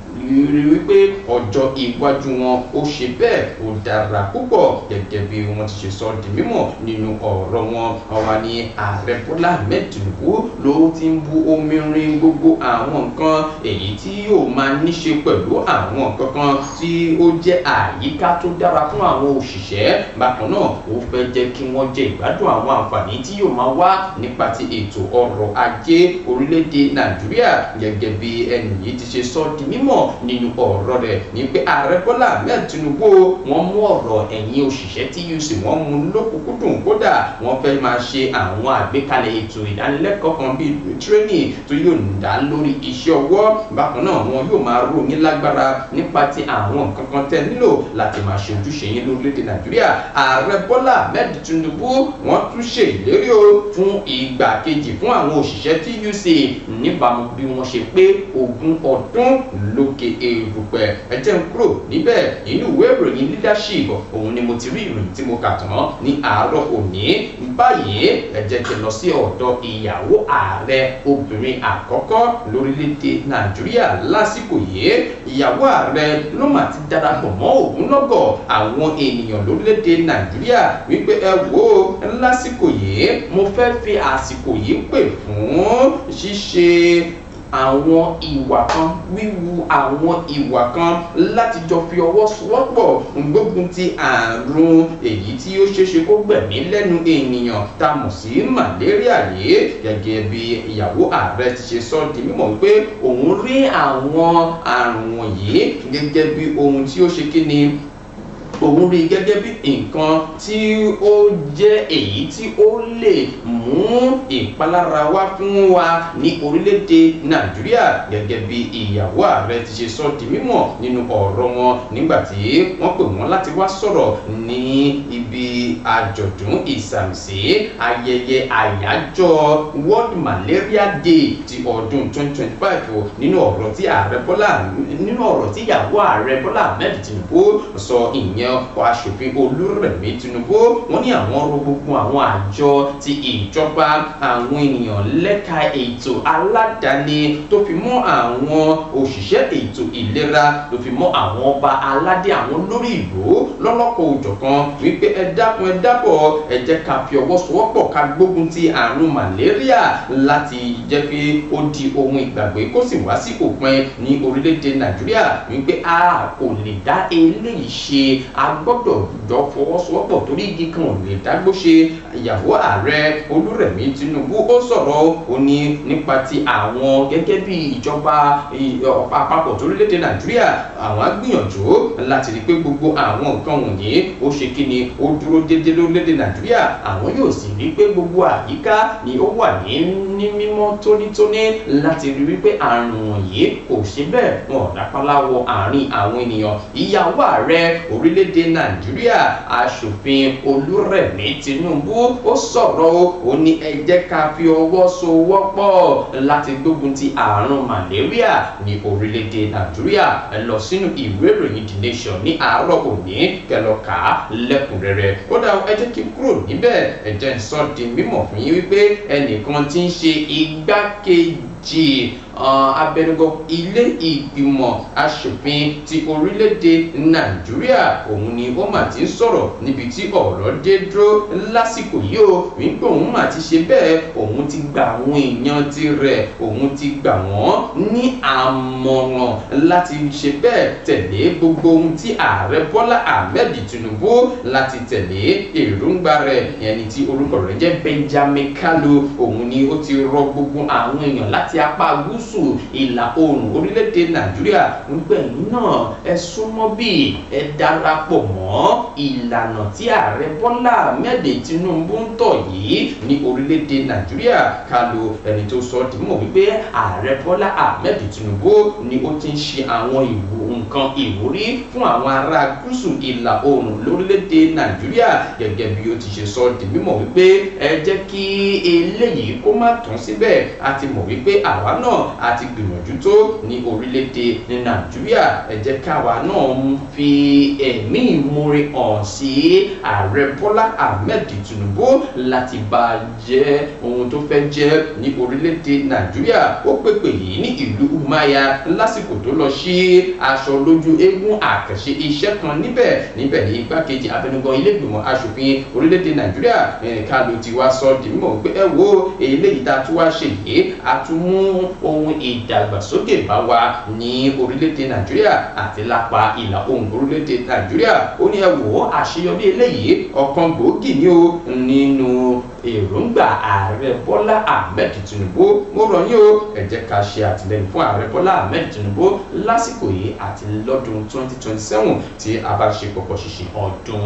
rí wípé ọjọ́ iwájú wọn ó ṣe bẹ́ẹ̀ ó dára púpọ̀. Gẹ́gẹ́ bí wọ́n ti ṣe sọ di mímọ̀ nínú ọ̀rọ̀ wọn, ọ̀wá ní ààrẹ Bọ́lá Ahmed Tinubu ló ti ń bu omi rin gbogbo àwọn nǹkan èyí tí yóò máa níṣe pẹ̀lú àwọn nǹkan kan tí ó jẹ́ àyíká tó dára fún àwọn òṣìṣẹ́. Bákan náà ó fẹ́ jẹ́ kí wọ́n jẹ ìgbádùn àwọn àǹfààní tí yóò máa wá nípa ti ètò ọrọ̀ ajé orílẹ̀-èdè Nàìjíríà. Gẹ́gẹ́ bí ẹnì yìí ti ṣe sọ di mímọ̀ nínú ọ̀rọ̀ rẹ̀ ní pé ààrẹ Bọ́lá Ahmed Tinubu wọ́n mú ọ̀rọ̀ ẹ̀yin òṣìṣẹ́ TUC wọ́n mú lókùnkúndùn, kódà wọ́n fẹ́ máa ṣe àwọn àgbékalẹ̀ ètò ìdánilẹ́kọ̀ọ́ kan bíi training tó yóò dá lórí iṣẹ́ ọwọ́. Bákan náà wọn yóò máa rò yín lágbára nípa ti àwọn nǹkan kan tẹ́ nílò láti máa ṣe ojúṣe yín lórílẹ̀‐èdè Nàìjíríà. Ààrẹ Bọ́lá Ahmed Tinubu wọ́n tún ṣe ìlérí o fún ìgbà kejì fún àwọn òṣìṣẹ́ TUC níbàámu bí wọ́n ṣe pé 20 ọdún lókè erùpẹ̀. Ẹ jẹ́ n kúrò níbẹ̀. Nínú ìwé ìròyìn Leadership òun ni mo ti rí ìròyìn tí mo kà tán ní àárọ̀ òní. Báyìí ẹ jẹ́ kí n lọ sí ọ̀dọ̀ ìyàwó ààrẹ obìnrin àkọ́kọ́ lórílẹ̀‐èdè Nàìjíríà lásìkò yìí. Ìyàwó ààrẹ ló mà ti darapọ̀ mọ́ ogunlọ́gọ̀ àwọn ènìyàn lórílẹ̀‐èdè Nàìjíríà wípé ẹ wò ó lásìkò yìí mo fẹ́ fi àsìkò yìí pè fún ṣíṣe àwọn ìwà kan, wíwu àwọn ìwà kan láti jọ fi ọwọ́ sowọ́pọ̀ gbógun ti àrùn èyí tí ó ṣeéṣe kó gbẹ̀mí lẹ́nu ènìyàn tá a mọ̀ sí malaria yìí. Gẹ́gẹ́ bí ìyàwó ààrẹ ti ṣe sọ di mímọ̀ wípé òun rí àwọn àrùn wọ̀nyí gẹ́gẹ́ bí ohun tí ó ṣe kí ni òun rí gẹ́gẹ́ bí nǹkan tí ó jẹ́ èyí tí ó lè mú ìpalára wá fún wa ní orílẹ̀-èdè Nàìjíríà. Gẹ́gẹ́ bí ìyàwó ààrẹ ti ṣe sọ di mímọ̀ nínú ọ̀rọ̀ wọn nígbà tí wọ́n pè wọ́n láti wá sọ̀rọ̀ ní ibi àjọ̀dún ìsàmìsí ayẹyẹ àyájọ́ World Malaria Day ti ọdún 2025. Nínú ọ̀rọ̀ tí ààrẹ Bọ́lá nínú ọ̀rọ̀ tí ìyàwó ààrẹ Bọ́lá Ahmed Tinubu sọ, ìyẹn aṣòfin Olúrẹ̀mí Tinubu, wọ́n ní àwọn rọ gbogbo àwọn àjọ ti ìjọba, àwọn ènìyàn lẹ́ka ètò aládàáni tó fi mọ́ àwọn òṣìṣẹ́ ètò ìlera tó fi mọ́ àwọn ọba aládé, àwọn olórí ìlú lọ́lọ́kọ̀ òjọ̀kan wípé ẹ dákun ẹ dábọ̀ ẹ jẹ́ ká fi ọwọ́ sowọ́pọ̀ ká gbógun ti àrùn malaria láti jẹ́ pé ó di ohun ìgbàgbé kó sì wá sí òpin ní orílẹ̀-èdè Nàìjíríà. Wípé a kò lè dá eléyìí ṣe, a gbọ́dọ̀ jọ fọwọ́sowọ́pọ̀ torí igi kan ò lè dágbó ṣe. Ìyàwó ààrẹ Olúrẹ̀mí Tinubu ó sọ̀rọ̀ ó ní nípa ti àwọn gẹ́gẹ́ bí ìjọba àpapọ̀ torílẹ̀-èdè Nàìjíríà, àwọn á gbìyànjú láti rí pé gbogbo àwọn nǹkan wọ̀nyí ó ṣe kí ni ó dúró déédéé lórílẹ̀-èdè Nàìjíríà. Àwọn yóò sì rí pé gbogbo àyíká ni ó wà ní mímọ́ tónítóní láti rí wípé àrùn wọ̀nyí kò ṣe bẹ́ẹ̀ wọn rápálá wọ àárín àwọn ènìyàn. Ìyàwó ààrẹ orílẹ̀-èdè Nàìjíríà aṣòfin Olúrẹ̀mí Tinubu ó sọ̀rọ̀ ó ní ẹ jẹ́ ká fi ọwọ́ sowọ́pọ̀ láti gbógun ti àrùn malaria ní orílẹ̀-èdè Nàìjíríà. Ẹ lọ sínú ìwé ìròyìn The Nation ní àárọ̀ òní kẹlọ kà á lẹ́kùnrẹ́rẹ́. Ó dá ẹ jẹ́ kí n kúrò níbẹ̀. Ẹ jẹ́ n sọ di mímọ̀ fún yín wípé ẹnìkan tí ń ṣe igbákejì abẹnugan ilé ìgbìmọ̀ aṣòfin ti orílẹ̀-èdè Nàìjíríà òun ni ó mà ti ń sọ̀rọ̀ níbi tí ọ̀rọ̀ dé dúró lásìkò yìí o, wípé òun mà ti ṣe bẹ́ẹ̀, òun ti gba àwọn èèyàn tirẹ̀, òun ti gbà wọ́n ní àmọ̀ràn láti ṣe bẹ́ẹ̀ tẹ̀lé gbogbo ohun tí ààrẹ Bọ́lá Ahmed Tinubu láti tẹ̀lé èròǹgbà rẹ̀. Ẹni tí orúkọ rẹ̀ jẹ́ Benjamin Kalu, òun ni ó ti rọ gbogbo àwọn èèyàn láti láti apá gúúsù ìlà oòrùn orílẹ̀-èdè Nàìjíríà wípé ẹ̀yin náà ẹ súnmọ́ bí ẹ darapọ̀ mọ́ ìlànà tí ààrẹ Bọ́lá Ahmed Tinubu ń tọ̀ yìí ní orílẹ̀-èdè Nàìjíríà. Kalu ẹni tó sọ di mọ̀ wípé ààrẹ Bọ́lá Ahmed Tinubu ni ó ti ń ṣe àwọn nǹkan ìwúrí fún àwọn ará gúúsù ìlà oòrùn lórílẹ̀-èdè Nàìjíríà, gẹ́gẹ́ bí ó ti ṣe sọ di mímọ̀ wípé ẹ jẹ́ kí eléyìí kó má tán síbẹ̀, a ti mọ̀ wípé àwa náà a ti gbìyànjú tó ní orílẹ̀-èdè Nàìjíríà, ẹ jẹ́ káwa náà ń fi ẹ̀mí ìmoore hàn sí ààrẹ Bọ́lá Ahmed Tinubu láti bá a jẹ́ ohun tó fẹ́ jẹ́ ní orílẹ̀-èdè Nàìjíríà. Ó pèpè yìí ní ìlú Umuahia lásìkò tó lọ sí aṣọ lójú eégún àkànṣe iṣẹ́ kan níbẹ̀ ní igbákejì abẹnugan ilé ìgbìmọ̀ aṣòfin orílẹ̀-èdè Nàìjíríà Kalu ti wá sọ di mímọ̀ pé ẹ wo eléyìí tá a tún wá ṣe yìí, a tún mú ohun ìdàgbàsókè bá wa ní orílẹ̀-èdè Nàìjíríà àti lápá ìlà oòrùn orílẹ̀-èdè Nàìjíríà. Ó ní ẹ wò àṣeyọrí eléyìí ọ̀kan gbòógì ni ó nínú èròǹgbà ààrẹ Bọ́lá Ahmed Tinubu. Mo rọ̀ yín o, ẹ jẹ́ ká ṣe àtìlẹ́yìn fún ààrẹ Bọ́lá Ahmed Tinubu lásìkò yìí àti lọ́dún 2027 tí a bá ṣe pọ̀pọ̀ ṣìṣì ọdún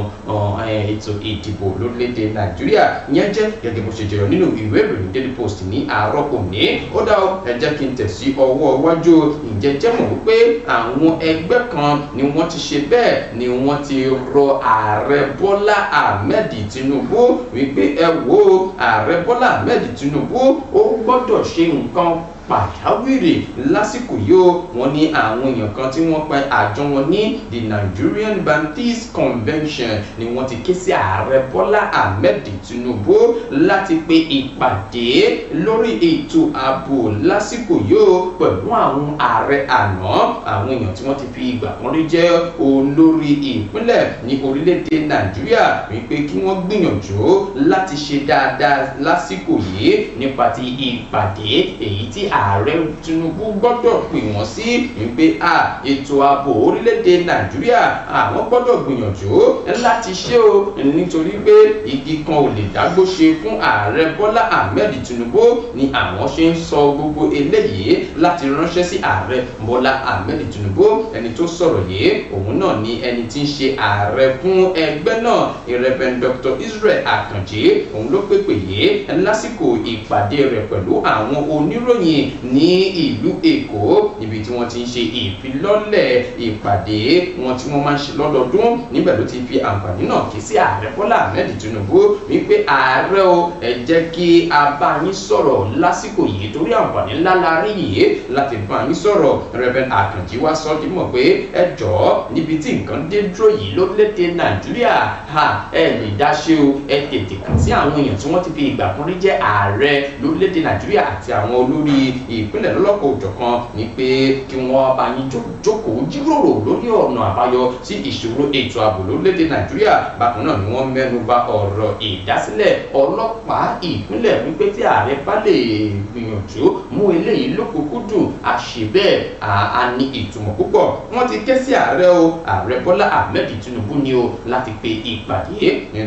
ètò ìdìbò lórílẹ̀‐èdè Nàìjíríà. Ìyẹn jẹ́ gẹ́gẹ́ bó ṣe jẹyọ nínú ìwé ìròyìn Daily Post ní àárọ̀ òní. Ó dá o, ẹ jẹ́ kí n tẹ̀ sí ọwọ́ iwájú. Ǹjẹ́ jẹ́ mọ̀ wípé àwọn ẹgbẹ́ kan ni wọ́n ti ṣe bẹ́ẹ̀ ni wọ́n ti rọ ààrẹ Bọ́lá Ahmed Tinubu wípé ẹ wò ó, ààrẹ Bọ́lá Ahmed Tinubu ó gbọ́dọ̀ ṣe nǹkan pàjáwìrì lásìkò yìí o. Wọ́n ní àwọn èèyàn kan tí wọ́n pe àjọ wọn ní the Nigerian Baptist Convention ni wọ́n ti ké sí ààrẹ Bọ́lá Ahmed Tinubu láti pe ìpàdé lórí ètò ààbò lásìkò yìí o pẹ̀lú àwọn ààrẹ àná, àwọn èèyàn tí wọ́n ti fi ìgbà kan rí jẹ́ olórí ìpínlẹ̀ ní orílẹ̀-èdè Nàìjíríà wípé kí wọ́n gbìyànjú láti ṣe dáadáa lásìkò yìí nípa ti ìpàdé èyí tí ààrẹ Tinubu gbọ́dọ̀ pè wọ́n sí wípé ètò ààbò orílẹ̀-èdè Nàìjíríà àwọn gbọ́dọ̀ gbìyànjú láti ṣe o, nítorí pé igi kan ò lè dágbó ṣe fún ààrẹ Bọ́lá Ahmed Tinubu ni àwọn ṣe ń sọ gbogbo eléyìí láti ránṣẹ́ sí ààrẹ Bọ́lá Ahmed Tinubu. Ẹni tó sọ̀rọ̀ yìí òun náà ni ẹni tí ń ṣe ààrẹ fún ẹgbẹ́ náà, Reverend Dr. Israel Akànjí, òun ló pèpè yìí lásìkò ìpàdé rẹ̀ pẹ̀lú àwọn oníròyìn ní ìlú Èkó níbi tí wọ́n ti ń ṣe ìfilọ́lẹ̀ ìpàdé wọn tí wọ́n máa ń ṣe lọ́dọọdún. Níbẹ̀ ló ti fi àǹfààní náà kí sí ààrẹ Bọ́lá Ahmed Tinubu wípé ààrẹ o, ẹ jẹ́ kí a bá yín sọ̀rọ̀ lásìkò yìí torí àǹfààní ńlá la rí yìí láti bá yín sọ̀rọ̀. Reverend Akànjí wá sọ dímọ̀ pé ẹ jọ̀ọ́, níbi tí nǹkan dé dúró yìí lórílẹ̀‐èdè Nàìjíríà, ẹ lè dá ṣe o, ẹ tètè kàn sí àwọn èèyàn tí wọ́n ti fi ìgbà kan rí jẹ́ ààrẹ lórílẹ̀‐èdè Nàìjíríà àti àwọn olórí ìpínlẹ̀ lọ́lọ́kọ̀ òjọ̀kan ní pé kí wọ́n bá yín jókòó jíròrò lórí ọ̀nà àbáyọ sí ìṣòro ètò ààbò lórílẹ̀‐èdè Nàìjíríà. Bákan náà ni wọ́n mẹ́nu bà ọ̀rọ̀ ìdásílẹ̀ ọlọ́pàá ìpínlẹ̀ wípé tí ààrẹ bá lè gbìyànjú mú eléyìí lókùnkúndùn àṣebẹ́ẹ̀ á ní ìtumọ̀ púpọ̀. Wọ́n ti ké sí ààrẹ o, ààrẹ Bọ́lá Ahmed Tinubu ni o, láti pe ìpàdé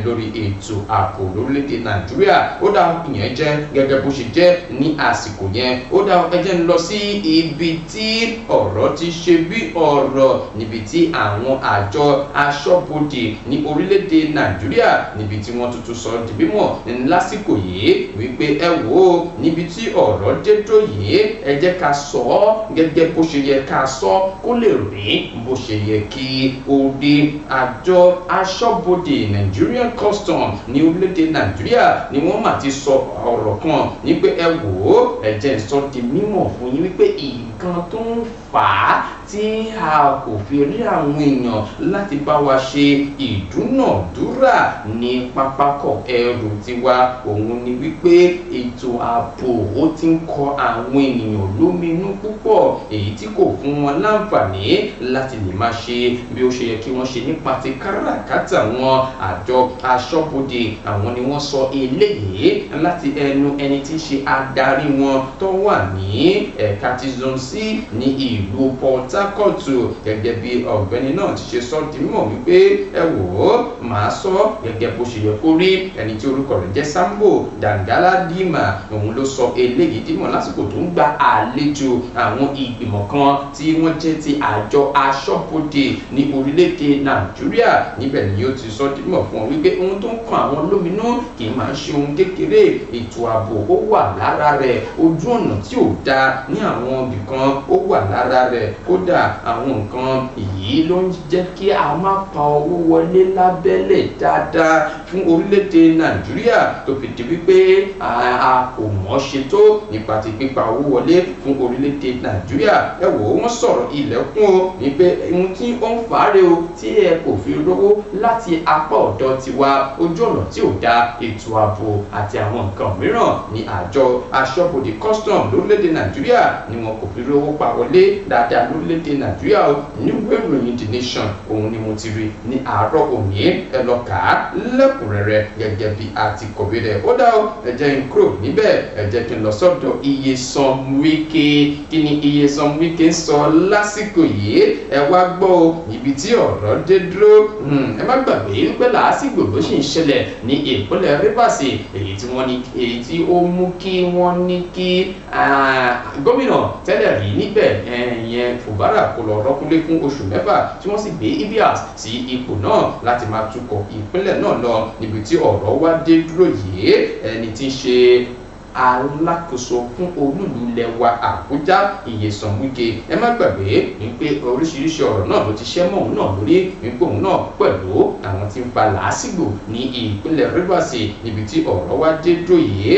lórí ètò ààbò lórílẹ̀‐èdè Nàìjíríà. Ó dá ìyẹn jẹ́ gẹ́gẹ́ bó ṣe jẹ́ ní àsìkò yẹn. Ó dá ẹ jẹ́ ń lọ sí ibi tí ọ̀rọ̀ ti ṣe bí ọ̀rọ̀, níbi tí àwọn àjọ aṣọ́bodè ní orílẹ̀-èdè Nàìjíríà níbi tí wọ́n tuntun sọ di mímọ̀ lásìkò yìí wípé ẹ wò ó, níbi tí ọ̀rọ̀ dé dúró yìí ẹ jẹ́ ká sọ ọ́ gẹ́gẹ́ bó ṣe yẹ ká sọ kó lè rí bó ṣe yẹ kí ó rí. Àjọ aṣọ́bodè Nigerian Custom ní orílẹ̀-èdè Nàìjíríà ni wọ́n mà ti sọ ọ̀rọ̀ kan ní pé ẹ wò ó, ẹ jẹ́ ń sọ di mímọ̀ fún yín wípé nǹkan tó ń fà á tí a kò fi rí àwọn èèyàn láti bá wa ṣe ìdúnàdúrà ní pápákọ̀ ẹrù tiwa òun ni wípé ètò ààbò ó ti ń kọ àwọn ènìyàn lóminú púpọ̀, èyí tí kò fún wọn láǹfààní láti lè máa ṣe bí ó ṣe yẹ kí wọ́n ṣe nípa ti káràkátà wọn. Àjọ aṣọ́bodè àwọn ni wọ́n sọ eléyìí láti ẹnu ẹni tí ń ṣe adarí wọn tó wà ní ẹ̀ka ti zone C ní ìlú Port Harcourt. Gẹ́gẹ́ bí ọ̀gbẹ́ni náà ti ṣe sọ di mímọ̀ wípé ẹ wò ó, màá sọ gẹ́gẹ́ bó ṣe yẹ kó rí. Ẹni tí orúkọ rẹ̀ jẹ́ Sambo Dangaladima, òun ló sọ eléyìí dímọ̀ lásìkò tó ń gba àlejò àwọn ìgbìmọ̀ kan tí wọ́n jẹ́ ti àjọ aṣọ́bodè ní orílẹ̀-èdè Nàìjíríà. Níbẹ̀ ni ó ti sọ dímọ̀ fún wọn wípé ohun tó ń kan àwọn lóminú kì í máa ń ṣe ohun kékeré, ètò ààbò ó wà lára rẹ̀, ojú ọ̀nà tí ò dáa ní àwọn ibì kan ó wà lára rẹ̀, kódà àwọn nǹkan yìí ló ń jẹ́ kí a má pa owó wọlé lábẹ́lẹ̀ dáadáa fún orílẹ̀-èdè Nàìjíríà, tó fi di wípé a kò mọ̀ ṣe tó nípa ti pípa owó wọlé fún orílẹ̀-èdè Nàìjíríà. Ẹ wò ó, wọ́n sọ̀rọ̀ ilẹ̀kùn o ní pé ohun tí ó ń fàárẹ̀ o tí ẹ kò fi rówó láti apá ọ̀dọ̀ tiwa, ojú ọ̀nà tí ò dáa, ètò ààbò àti àwọn nǹkan mìíràn ní àjọ aṣọ́bodè custom lórílẹ̀-èdè Nàìjíríà ni wọn kò fi rówó pa wọlé dáadáa lórílẹ̀-èdè Nàìjíríà o. Níwèé ìròyìn The Nation òun ni mo ti rí ní àárọ̀ òní, ẹ lọ kà á lẹ́kùnrẹ́rẹ́ gẹ́gẹ́ bí a ti kọ̀wé rẹ̀. Ó dá o, ẹ jẹ́ n kúrò níbẹ̀, ẹ jẹ́ kí n lọ sọ́dọ̀ Nyesom Wike. Kí ni Nyesom Wike ń sọ lásìkò yìí? Ẹ wá gbọ́ o, ibi tí ọ̀rọ̀ dé dúró. Ẹ má gbàgbé wípé làásìgbò ló sì ń ṣẹlẹ̀ ní ìpínlẹ̀ Rivers, èyí tí wọ́n ní, èyí tí ó mú kí wọ́n ní kí gómìnà tẹ́lẹ̀ rí níbẹ̀ ìyẹn Fubara kó lọ rọ́kúnlé fún oṣù mẹ́fà, tí wọ́n sì gbé Ibias sí ipò náà láti máa tukọ̀ ìpínlẹ̀ náà lọ. Níbi tí ọ̀rọ̀ wá dé dúró yìí, ẹni tí ń ṣe alákòóso fún olúùlú ilẹ̀ wa Àbújá, Nyesom Wike, ẹ má gbàgbé wípé oríṣiríṣi ọ̀rọ̀ náà ló ti ṣẹ́ mọ́ òun náà lórí, wípé òun náà pẹ̀lú àwọn tí ń fa làásìgbò ní ìpínlẹ̀ Rivers. Níbi tí ọ̀rọ̀ wá dé dúró yìí,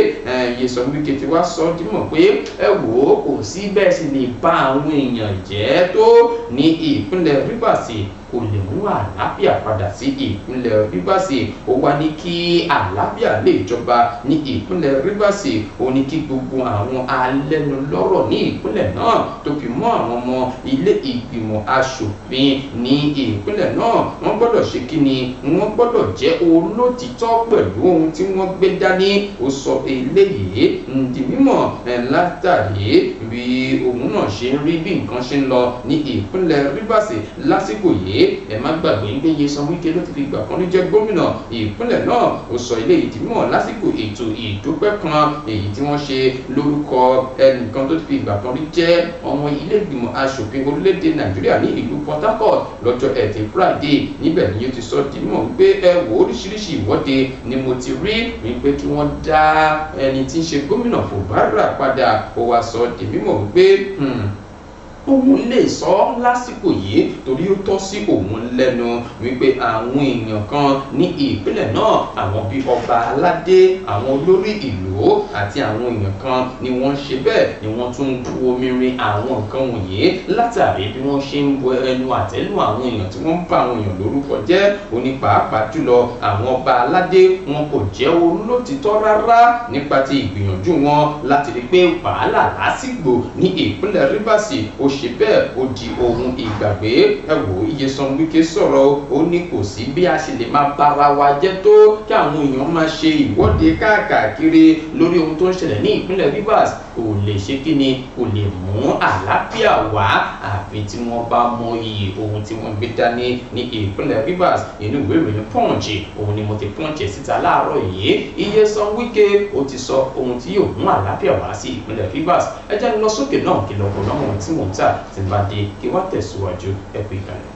Nyesom Wike ti wá sọ dímọ̀ pé ẹ wò ó, kò sí bẹ́ẹ̀ sì lè bá àwọn èèyàn jẹ́ tó ní ìpínlẹ̀ Rivers, kò lè mú àlàáfíà padà sí ìpínlẹ̀ Rivers. Ó wá ní kí àlàáfíà lè jọba ní ìpínlẹ̀ Rivers, ó ní kí gbogbo àwọn alẹ́nulọ́rọ̀ ní ìpínlẹ̀ náà tó fi mọ́ àwọn ọmọ ilé ìgbìmọ̀ aṣòfin ní ìpínlẹ̀ náà, wọ́n gbọ́dọ̀ ṣe kí ni, wọ́n gbọ́dọ̀ jẹ́ olótìtọ́ pẹ̀lú ohun tí wọ́n gbé dání. Ó sọ eléyìí di mímọ̀ látàrí bí òun náà ṣe ń rí bí nǹkan ṣe ń lọ ní ìpínlẹ̀ Rivers lásìkò yìí. Ẹ má gbàgbé pé Nyesom Wike ló ti fi ìgbà kan rí jẹ́ gómìnà ìpínlẹ̀ náà. Ó sọ eléyìí di mímọ̀ lásìkò ètò ìdúpẹ́ kan èyí tí wọ́n ṣe lórúkọ ẹnìkan tó ti fi ìgbà kan rí jẹ́ ọmọ ilé ìgbìmọ̀ aṣòfin orílẹ̀-èdè Nàìjíríà ní ìlú Port Harcourt lọ́jọ́ Ẹtì Friday. Níbẹ̀ ni ó ti sọ di mímọ̀ wípé ẹ wò, oríṣiríṣi ìwọ́de ni mo ti rí wípé kí wọ́n dá ẹni tí ń ṣe gómìnà Fubara padà. Ó wá sọ di mímọ̀ wípé òun lè sọ lásìkò yìí torí ó tọ́ sí òun lẹ́nu wípé àwọn èèyàn kan ní ìpínlẹ̀ náà, àwọn bíi ọba aládé, àwọn olórí ìlú àti àwọn èèyàn kan ni wọ́n ṣe bẹ́ẹ̀ ni wọ́n tún ń bu omi rin àwọn nǹkan wọ̀nyí látàrí bí wọ́n ṣe ń bu ẹnu àtẹ́lù àwọn èèyàn tí wọ́n ń bá àwọn èèyàn lórúkọ jẹ́. Ó ní pàápàá jùlọ àwọn ọba aládé wọn kò jẹ́ olótìtọ́ rárá nípa ti ìgbìyànjú wọn láti rí pé wàhálà lásìgbò ní ìpínlẹ̀ Rivers ó ṣe bẹ́ẹ̀ ó di ohun ìgbàgbé. Ẹ wò, Nyesom Wike sọ̀rọ̀, ó ní kò sí bí a ṣe lè máa bára wa jẹ́ tó kí àwọn èèyàn máa ṣe ìwọ́de káàkiri lórí ohun tó ń ṣẹlẹ̀ ní ìpínlẹ̀ Rivers, kò lè ṣe kí ni, kò lè mú àlàáfíà wá àfi tí wọ́n bá mọ iyì ohun tí wọ́n gbé dání ní ìpínlẹ̀ Rivers. Inú ìwé ìròyìn Punch òun ni mo ti Punch síta láàárọ̀ yìí. Nyesom Wike ó ti sọ ohun tí yóò mú àlàáfíà wá sí ìpínlẹ̀ Rivers. Ẹ jẹ́ lọ sókè náà kí lọ́kọ̀ náà ohun tí mò ń tà tí bá dé kí wá tẹ̀síwájú. Ẹ kú ìkàlẹ̀.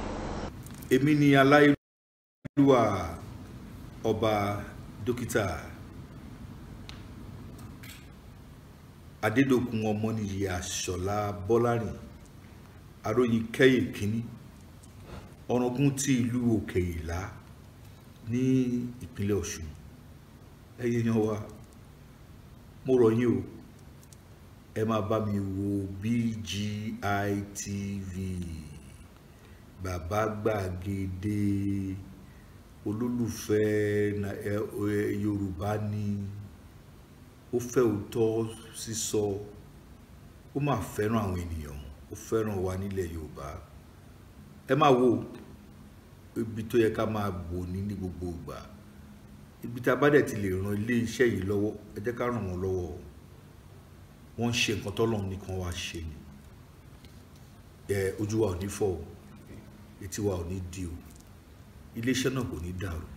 Èmi ni aláìlúwà ọba dókítà Adédòkun Ọmọnìyí Àṣọlá Bọ́lárìn Aróyin Kẹ́yè kínní, ọ̀ràngún ti ìlú Òkè Ìlá ní ìpínlẹ̀ Ọ̀ṣun. Ẹ̀yin èèyàn wa, mo rọ̀ yín o, ẹ máa bá mi wo BGI TV, bàbá gbàgede olólùfẹ́ Yorùbá ni, ó fẹ́ òótọ́ sísọ, ó máa fẹ́ràn àwọn ènìyàn, ó fẹ́ràn wa nílẹ̀ Yorùbá. Ẹ máa wo ibi tó yẹ ká máa bò ní gbogbo ìgbà. Ibi tá a bá dẹ̀ ti lè ran ilé iṣẹ́ yìí lọ́wọ́, ẹ jẹ́ ká ràn wọ́n lọ́wọ́. Wọ́n ń ṣe nǹkan tọ́lọ́run nìkan wá ṣe ni. Ojú wa ò ní fọ́ o, etí wa ò ní di o, iléeṣẹ́ náà kò ní dàrú,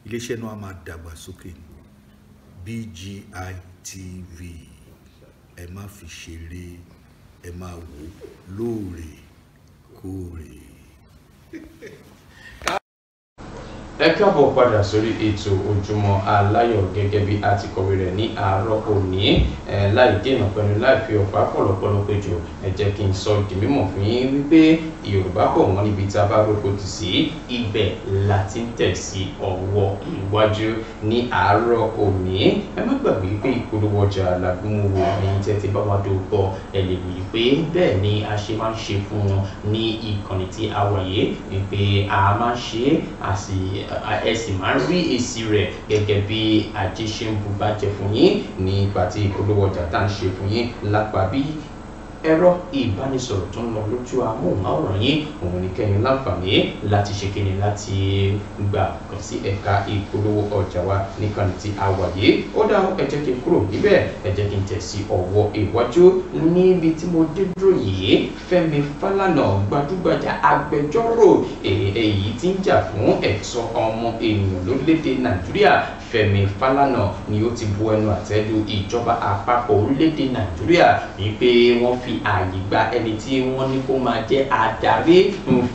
iléeṣẹ́ náà á máa dàgbà sókè ní. BGI TV, ẹ má fi ṣeré, ẹ máa wò lóòrèkóòrè. Ẹ káàbọ̀ padà sórí ètò Ojúmọ́ Aláyọ̀ gẹ́gẹ́ bí a ti kọ̀wé rẹ̀ ní àárọ̀ òní. Láì dènà pẹ̀lú láì fi ọ̀pá pọ̀lọpọ̀lọ péjọ, ẹ jẹ́ kí n sọ di mímọ̀ fún yín wípé Yorùbá bọ̀ wọ́n níbi tá a bá roko tì sí, ibẹ̀ la ti ń tẹ̀ sí ọwọ́ iwájú ní àárọ̀ òní. Ẹ má gbàgbé pé ìpolówó ọjà làgúnmu ẹ̀yin tẹ́ ti bá wa dòwò ẹ lè wí pé bẹ́ẹ̀ ni a ṣe máa ń ṣe fún wọn ní ìkànnì tí a wà yìí, wípé a máa ń ṣe ẹ sì máa ń rí èsì rẹ̀ gẹ́gẹ́ bí ajé ṣe ń bu bàjẹ́ fún yín nípa tí ìpolówó ọjà tá à ń ṣe fún yín lápá bí ẹ̀rọ ìbánisọ̀rọ̀ tó ń lọ lójú amóhùnmáwòrán yín, òun ní kẹ́yìn láǹfààní láti ṣe kíni láti gbà kàn sí ẹ̀ka ìpolówó ọjà wa nìkan tí a wà yìí. Ó dá, ẹ jẹ́ kí n kúrò níbẹ̀, ẹ jẹ́ kí n tẹ̀ sí ọwọ́ iwájú níbi tí mo dé dúró yìí. Fẹ́mi Fálànà, gbajúgbajà agbẹjọ́rò èyí tí ń jà fún ẹ̀tọ́ ọmọ ènìyàn lórílẹ̀‐èdè Nàìjíríà, Fẹ́mi Fálànà ni ó ti bu ẹnu àtẹ́ lu ìjọba àpapọ̀ orílẹ̀-èdè Nàìjíríà wípé wọ́n fi ààyè gba ẹni tí wọ́n ní kó máa jẹ́ adarí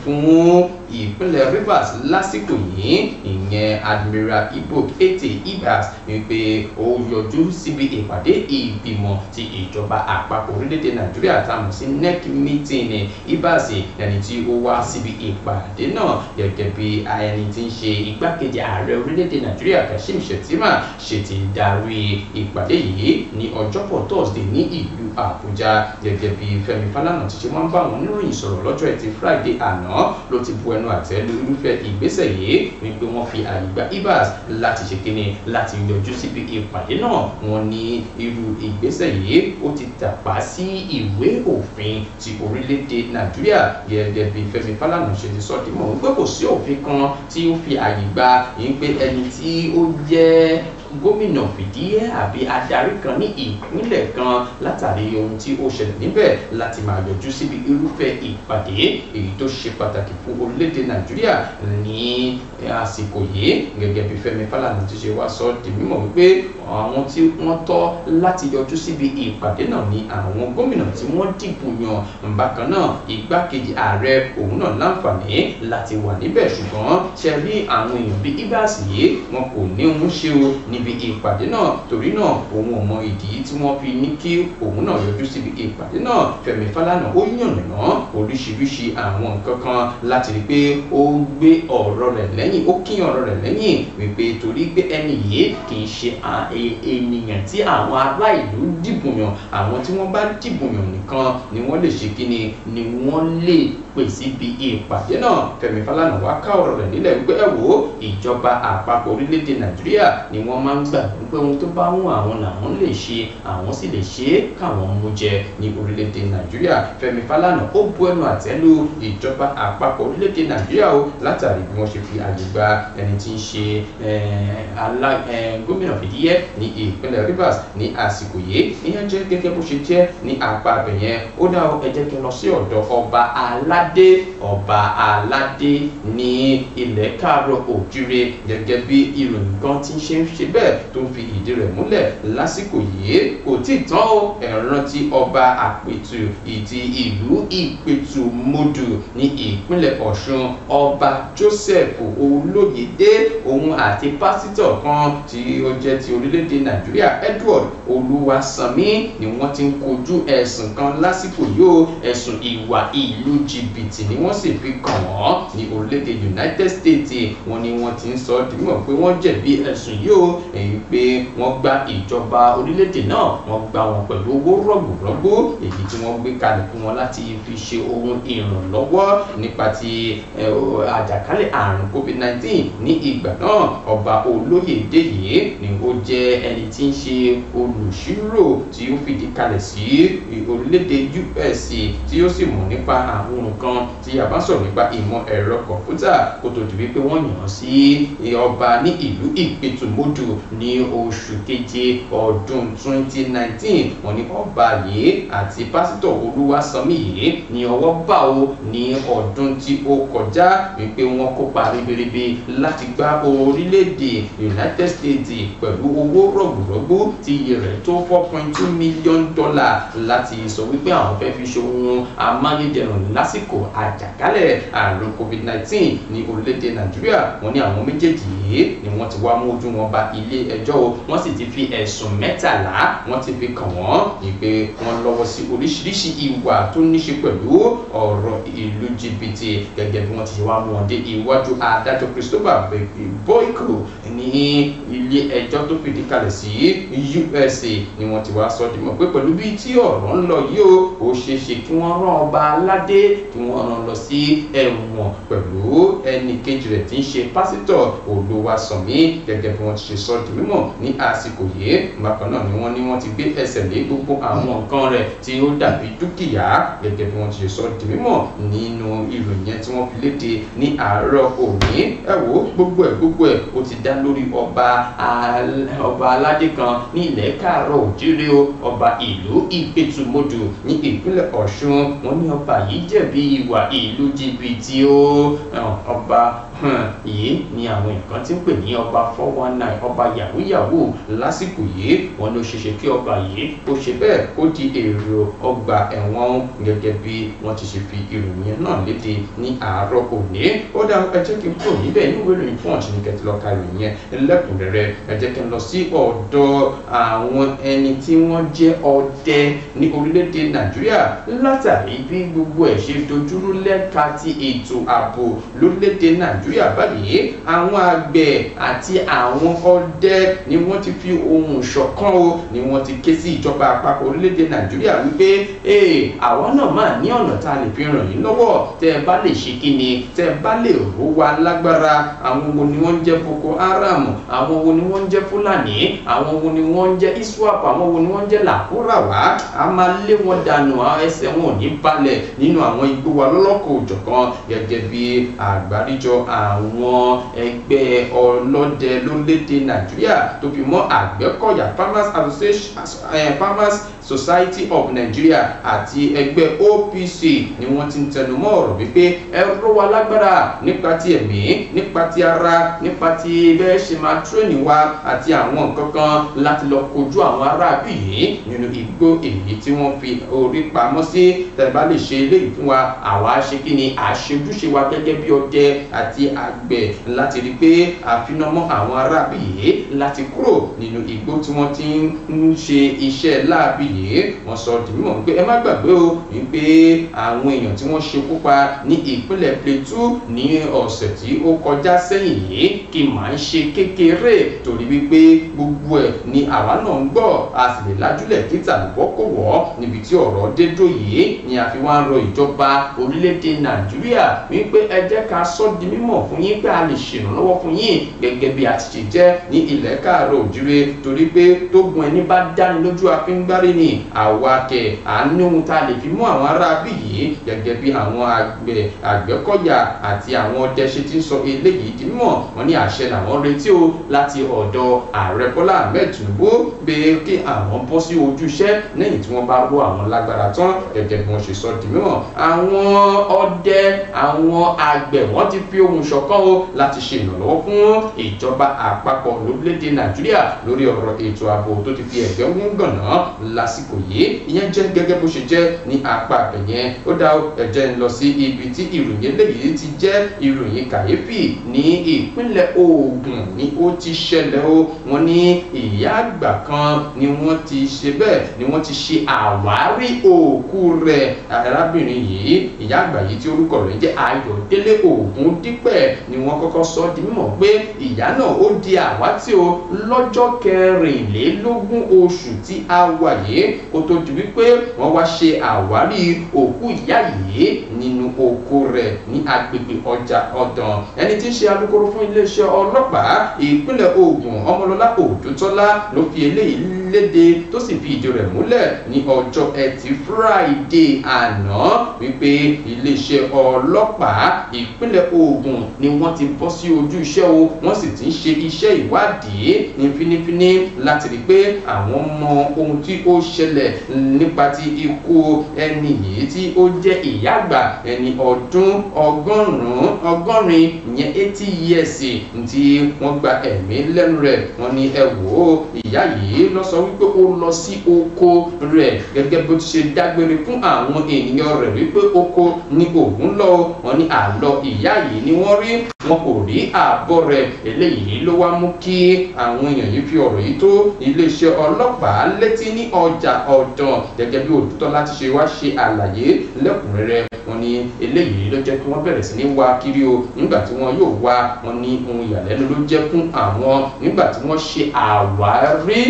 fún ìpínlẹ̀ Rivers lásìkò yìí, ìyẹn Admiral Ibok Ete Ibas, wípé ó yọjú síbi ìpàdé ìgbìmọ̀ ti ìjọba àpapọ̀ orílẹ̀-èdè Nàìjíríà tá a mọ̀ sí NEC meeting. Ibas, ẹni tí ó wá síbi ìpàdé náà gẹ́gẹ́ bí ẹni tí ń ṣe igbákejì ààrẹ orílẹ̀-èdè Nàìjíríà Kashim Shettima ṣe ti darí ìpàdé yìí ní ọjọ́bọ̀ Thursday ní ìlú Àbújá. Gẹ́gẹ́ bí Fẹ́mi Fálànà ti ṣe máa ń bá àwọn oníròyìn sọ̀rọ̀ lọ́jọ́ Ẹtì Friday àná ló ti bu ẹnu àtẹ́ lu irúfẹ́ ìgbésẹ̀ yìí wípé wọ́n fi àyè gba Ibas láti ṣe kíni láti yọjú síbi ìpàdé náà. Wọ́n ní irú ìgbésẹ̀ yìí ó ti tàpá sí ìwé òfin ti orílẹ̀-èdè Nàìjíríà. Gẹ́gẹ́ bí Fẹ́mi Fálànà ṣe ti sọ dímọ̀ wípé kò sí òfin kan tí ó fi àyè gba wípé ẹni tí ó jẹ́ gómìnà fìdíhẹ́ àbí adarí kan ní ìpínlẹ̀ kan látàrí ohun tí ó ṣẹlẹ̀ níbẹ̀ láti máa yọjú síbi irúfẹ́ ìpàdé èyí tó ṣe pàtàkì fún orílẹ̀-èdè Nàìjíríà ní àsìkò yìí. Gẹ́gẹ́ bí Fẹ́mi Fálànà ti ṣe wá sọ di mímọ̀ wípé àwọn tí wọ́n tọ́ láti yọjú síbi ìpàdé náà ni àwọn gómìnà tí wọ́n dìbò yàn. Bákan náà igbákejì ààrẹ òun náà láǹfààní láti wà níbẹ̀, ṣùgbọ́n ṣe rí àwọn èèyàn bíi Ibas yìí wọn kò ní òun ṣe o níbi ìpàdé náà, torí náà òun ò mọ ìdí tí wọ́n fi ní kí òun náà yọjú síbi ìpàdé náà. Fẹ́mi Fálànà ó yànnàná oríṣiríṣi àwọn nǹkan kan láti rí pé ó gbé ọ̀rọ̀ rẹ̀ lẹ́yìn, ó kín ọ̀rọ̀ rẹ̀ lẹ́yìn wípé torí pé ẹni yìí kì í ṣe ènìyàn tí àwọn ará ìlú dìbò yàn, àwọn tí wọ́n bá dìbò yàn nìkan ni wọ́n lè ṣe kíni ni wọ́n lè pè síbi ìpàdé náà. Fẹ́mi Fálànà wá ká ọ̀rọ̀ rẹ̀ nílẹ̀ wípé ẹ wò ó, ìjọba àpapọ̀ orílẹ̀-èdè Nàìjíríà ni wọ́n máa ń gbà wípé ohun tó bá wù àwọn làwọn lè ṣe, àwọn sì lè ṣe é káwọn mú jẹ ní orílẹ̀-èdè Nàìjíríà. Fẹ́mi Fálànà ó bu ẹnu àtẹ́ lu ìjọba àpapọ̀ orílẹ̀-èdè Nàìjíríà o látàrí bí wọ́n ṣe fi àyè gba ẹni tí ń ṣe gómìnà fìdíhẹ́ ní ìpínlẹ̀ Rivers ní àsìkò yìí. Ìyẹn jẹ́ gẹ́gẹ́ bó ṣe jẹ́ ní apá abẹ̀yẹn. Ó dá ẹ jẹ́ kí n lọ sí ọ̀dọ̀ ọba aládé, ọba aládé ní ilẹ̀ káàárọ̀ òjúre, gẹ́gẹ́ bí ìròyìn kan tí ń ṣe ń ṣe bẹ́ẹ̀ tó ń fi ìdí rẹ̀ múlẹ̀ lásìkò yìí. Kò tí ì tán o, ẹ rántí ọba àpètù ìdí ìlú Ìpètù Mòdù ní ìpínlẹ̀ Ọ̀ṣun, ọba Joseph Olóyèdé, òun àti pásítọ̀ kan tí ó jẹ́ ti orílẹ̀-èdè Nàìjíríà Edward Olúwasanmi ni wọ́n ti ń kojú ẹ̀sùn kan lásìkò yìí o. Ẹ̀sùn ìwà ìlú jìbìtì ni wọ́n sì fi kàn wọ́n ní orílẹ̀-èdè United States. Wọ́n ní wọ́n ti ń sọ dìímọ̀ pé wọ́n jẹ̀bi ẹ̀sùn yìí o, èyí pé wọ́n gba ìjọba orílẹ̀-èdè náà, wọ́n gba wọn pẹ̀lú owó rọ̀gbùrọ̀gbù èyí tí wọ́n gbé kalẹ̀ fún wọn láti fi ṣe ohun ìrànlọ́wọ́ nípa ti àjàkálẹ̀ àrùn COVID-19 ní ìgbà náà. Ọba Olóyèdé yìí ni ó jẹ́ ẹni tí ń ṣe olùṣírò tí ó fìdí kalẹ̀ sí orílẹ̀-èdè US tí ó sì mọ̀ nípa àwọn nǹkan nǹkan tí a bá sọ̀rọ̀ nípa ìmọ̀ ẹ̀rọ kọ̀ǹpútà kó tó di wípé wọ́n yàn án sí ọba ní ìlú Ìpẹ̀tùmọ́dù ní oṣù keje ọdún 2019. Wọ́n ní ọba yìí àti pásítọ̀ Olúwasanmi yìí ní ọwọ́ bá o ní ọdún tí ó kọjá wípé wọ́n kópa ribiribi láti gba orílẹ̀-èdè United States pẹ̀lú owó rọ̀gbùrọ̀gbù tí iye rẹ̀ tó $4.2 million láti sọ wípé àwọn fẹ́ fi ṣe ohun amáyédẹrùn lásìkò àjàkálẹ̀ àrùn COVID-19 ní orílẹ̀-èdè Nàìjíríà. Wọ́n ní àwọn méjèèjì yìí ni wọ́n ti wá mú ojú wọn ba ilé ẹjọ́ o, wọ́n sì ti fi ẹ̀sùn 13 wọ́n ti fi kàn wọ́n ìpè wọ́n lọ́wọ́ sí oríṣiríṣi ìwà tó ní ṣe pẹ̀lú ọ̀rọ̀ ìlú jìbìtì gẹ́gẹ́ bí wọ́n ti ṣe wá mú wọn dé iwájú adájọ́ Christopher Boyko ní ilé ẹjọ́ tó fìdí kalẹ̀ sí USA ni wọ́n ti wá sọ di mọ̀ pé pẹ̀lú bí tí ọ̀rọ̀ ń lọ yìí o, ó ṣeé ṣe kí wọ́n rán ọba aládé kí wọ́n rán lọ sí ẹ̀wọ̀n pẹ̀lú ẹnì kejì rẹ̀ tí ń ṣe pásítọ̀ Olúwasanmi gẹ́gẹ́ bí wọ́n ti ṣe sọ di mímọ̀ ní àsìkò yìí. Bákan náà ni wọ́n ní wọ́n ti gbé ẹsẹ̀ lé gbogbo àwọn nǹkan rẹ̀ tí ó dàbí dúkìá gẹ́gẹ́ bí wọ́n ti ṣe sọ di mímọ̀ nínú ìròyìn yẹn tí wọ́n fi léde ní àárọ̀ òní. Ẹ wo gbogbo ẹ̀ ó ti dá lórí ọba aládé kan ní ilẹ̀ káàárọ̀ òjíire o, ọba ìlú Ìpẹ̀tùmọ́dù ní ìpínlẹ̀ Ọ̀ṣun. Wọ́n ní ọba yìí jẹ̀bi ìwà ìlú jìbìtì o. Ọba yìí ni àwọn nǹkan tí ń pè ní ọba 419, ọba yahoo yahoo lásìkò yìí. Wọ́n ló ṣeṣe kí ọba yìí ó ṣe bẹ́ẹ̀ kó di èrò ọgbà ẹ̀wọ̀n gẹ́gẹ́ bí wọ́n ti ṣe fi ìròyìn náà léde ní àárọ̀ òní. Ó dá, ẹ jẹ́ kí n kúrò níbẹ̀ ní ìwé ìròyìn Punch ní kẹ́tì lọ́ka ìròyìn yẹn lẹ́kùnrẹ́rẹ́. Ẹ jẹ́ kí n lọ sí ọ̀dọ̀ àwọn ẹni tí wọ́n jẹ́ ọdẹ ní orílẹ̀-èdè Nàìjíríà látàrí bí gbogbo ẹ̀ ṣe dojúrú lẹ́ka ti ètò ààbò lórílẹ̀-èdè Nàìjíríà báyìí. Àwọn àgbẹ̀ àti àwọn ọdẹ ni wọ́n ti fi ohùn ṣọ̀kan o, ni wọ́n ti ké sí ìjọba àpapọ̀ orílẹ̀-èdè Nàìjíríà wípé àwa náà máa ní ọ̀nà tá a lè fi ràn yín lọ́wọ́ tẹ́ ẹ bá lè ṣe kí ni, tẹ́ ẹ bá lè ró wa lágbára. Àwọn wo ni wọ́n ń jẹ́ Boko Haram, àwọn wo ni wọ́n ń jẹ́ Fúlàní, àwọn wo ni wọ́n ń jẹ́ ISWAP, àwọn wo ni wọ́n ń jẹ́ Làkúràwá, a máa lé wọn dànù, ẹsẹ̀ wọn ò ní balẹ̀ nínú àwọn igbó wa lọ́lọ́kọ̀ òjọ̀kan gẹ́gẹ́ bí àgbáríjọ àwọn ẹgbẹ́ ọlọ́dẹ lórílẹ̀‐èdè Nàìjíríà tó fi mọ́ Àgbẹ̀kọ̀yà Farmers Association, Farmers Society of Nigeria àti ẹgbẹ́ OPC ni wọ́n ti ń tẹnumọ́ ọ̀rọ̀ wípé ẹ ró wa lágbára nípa ti ẹ̀mí, nípa ti ara, nípa ti bẹ́ẹ̀ ṣe máa tírèènì wa àti àwọn nǹkan kan láti lọ kojú àwọn aráàbí yìí nínú igbó èyí tí wọ́n fi orí pamọ́ sí. Tẹ́ bá lè ṣe eléyìí fún wa, àwa ṣe kí ni àṣejúṣe wa gẹ́gẹ́ bí ọdẹ àti àgbẹ̀ láti rí pé àfinamọ́ àwọn aráàbí yìí láti kúrò nínú igbó tí wọ́n ti ń ṣe iṣẹ́ láabi yìí. Wọ́n sọ di mímọ̀ wípé ẹ má gbàgbé o wípé àwọn èèyàn tí wọ́n ṣekú pa ní ìpínlẹ̀ Plateau ní ọ̀sẹ̀ tí ó kọjá sẹ́yìn yìí kì máa ń ṣe kékeré, torí wípé gbogbo ẹ̀ ni àwa náà ń gbọ́, a sì lè lájúlẹ̀ kí tàlùbọ́ kò wọ́. Níbi tí ọ̀rọ̀ dé dó yìí ni a fi wá ń rọ ìjọba orílẹ̀-èdè Nàìjíríà wípé ẹ jẹ́ ká sọ di mímọ̀ fún yín pé a lè ṣèrànlọ́wọ́ fún yín gẹ́gẹ́ bí a ti ṣe jẹ́ ní ilẹ̀ káàárọ̀ òjíire, torí pé tógun ẹni bá dáni lójú àfíngbárí ni àwa kẹ̀ à ní ohun tá a lè fi mú àwọn aráabí yìí gẹ́gẹ́ bí àwọn Àgbẹ̀kọ̀yà àti àwọn ọdẹ ṣe ti ń sọ eléyìí di mímọ̀. Wọ́n ní àṣẹ làwọn retí o láti ọ̀dọ̀ ààrẹ Bọ́lá Ahmed Tinubu pé kí àwọn bọ́ sí ojúṣe lẹ́yìn tí wọ́n bá ró àwọn lágbára tán gẹ́gẹ́ bí wọ́n ṣe sọ di mímọ̀. Àwọn ọdẹ, àwọn àgbẹ̀ wọ́n ti fi ohùn ṣọ̀kan o láti ṣe ìrànlọ́wọ́ fún ìjọba àpapọ̀ lórílẹ̀‐èdè Nàìjíríà lórí ọ̀rọ̀ ètò ààbò tó ti fi ẹ̀gbẹ́ ń gànà lásìkò yìí. Ìyẹn jẹ́ gẹ́gẹ́ bó ṣe jẹ́ ní apá àbẹ̀yẹn. Ó dá ẹ̀jẹ̀ ń lọ sí ibi tí ìròyìn eléyìí ti jẹ́ ìròyìn kàyéfì ní ìpínlẹ̀ Ògùn ni ó ti ṣẹlẹ̀ o. Wọ́n ní ìyá àgbà kan ni wọ́n ti ṣe bẹ́ẹ̀ ni wọ́n ti ṣe àwárí òkú rẹ̀. Arábìnrin yìí, ìyá àgbà yìí tí orúkọ rẹ̀ jẹ́ Ayọ̀délé Ògúndípẹ̀ ni wọ́n kọ́kọ́ sọ di mímọ̀ pé ìyá náà ó di àwátì o lọ́jọ́ kẹrìnlélógún oṣù tí a wà yìí, kó tó di wípé wọ́n wá ṣe àwárí òkú ìyá yìí nínú oko rẹ̀ ní agbègbè ọjà Ọ̀dàn. Ẹni tí ń ṣe alukoro fún iléeṣẹ́ ọlọ́pàá ìpínlẹ̀ Ògùn, Ọmọlọ́lá Òdútọ́lá ló fi eléyìí léde tó sì fi ìdí rẹ̀ múlẹ̀ ní ọjọ́ Ẹtì Friday àná wípé iléeṣẹ́ ọlọ́pàá ìpínlẹ̀ Ògùn ni wọ́n ti bọ́ sí ojú iṣẹ́ o, wọ́n sì ti ń ṣe iṣẹ́ ìwádìí ní fínífíní láti rí pé àwọn mọ ohun tí ó ṣẹlẹ̀ nípa ti ikú ẹni yìí tí ó jẹ́ ìyá àgbà ẹni ọdún 80 ìyẹn 80 years tí wọ́n gba ẹ̀mí lẹ́nu rẹ̀. Wọ́n ní ẹ wò ó, ìyá yìí lọ sọ wípé ó lọ sí oko rẹ̀ gẹ́gẹ́ bó ti ṣe dágbére fún àwọn ènìyàn rẹ̀ wípé oko ni òun lọ. Wọ́n ní àlọ ìyá yìí ni wọ́n rí, wọn kò rí àbọ̀ rẹ̀. Eléyìí ló wá mú kí àwọn èèyàn yìí fi ọ̀rọ̀ yìí tó iléeṣẹ́ ọlọ́pàá létí ní ọjà Ọ̀dàn gẹ́gẹ́ bí Odùtọ́lá ti ṣe wá ṣe àlàyé lẹ́kùnrẹ́rẹ́. Wọ́n ní eléyìí ló jẹ́ kí wọ́n bẹ̀rẹ̀ sí ní wá kiri o. Nígbà tí wọ́n yóò wá, wọ́n ní ohun ìyàlẹ́nu ló jẹ́ fún àwọn nígbà tí wọ́n ṣe àwárí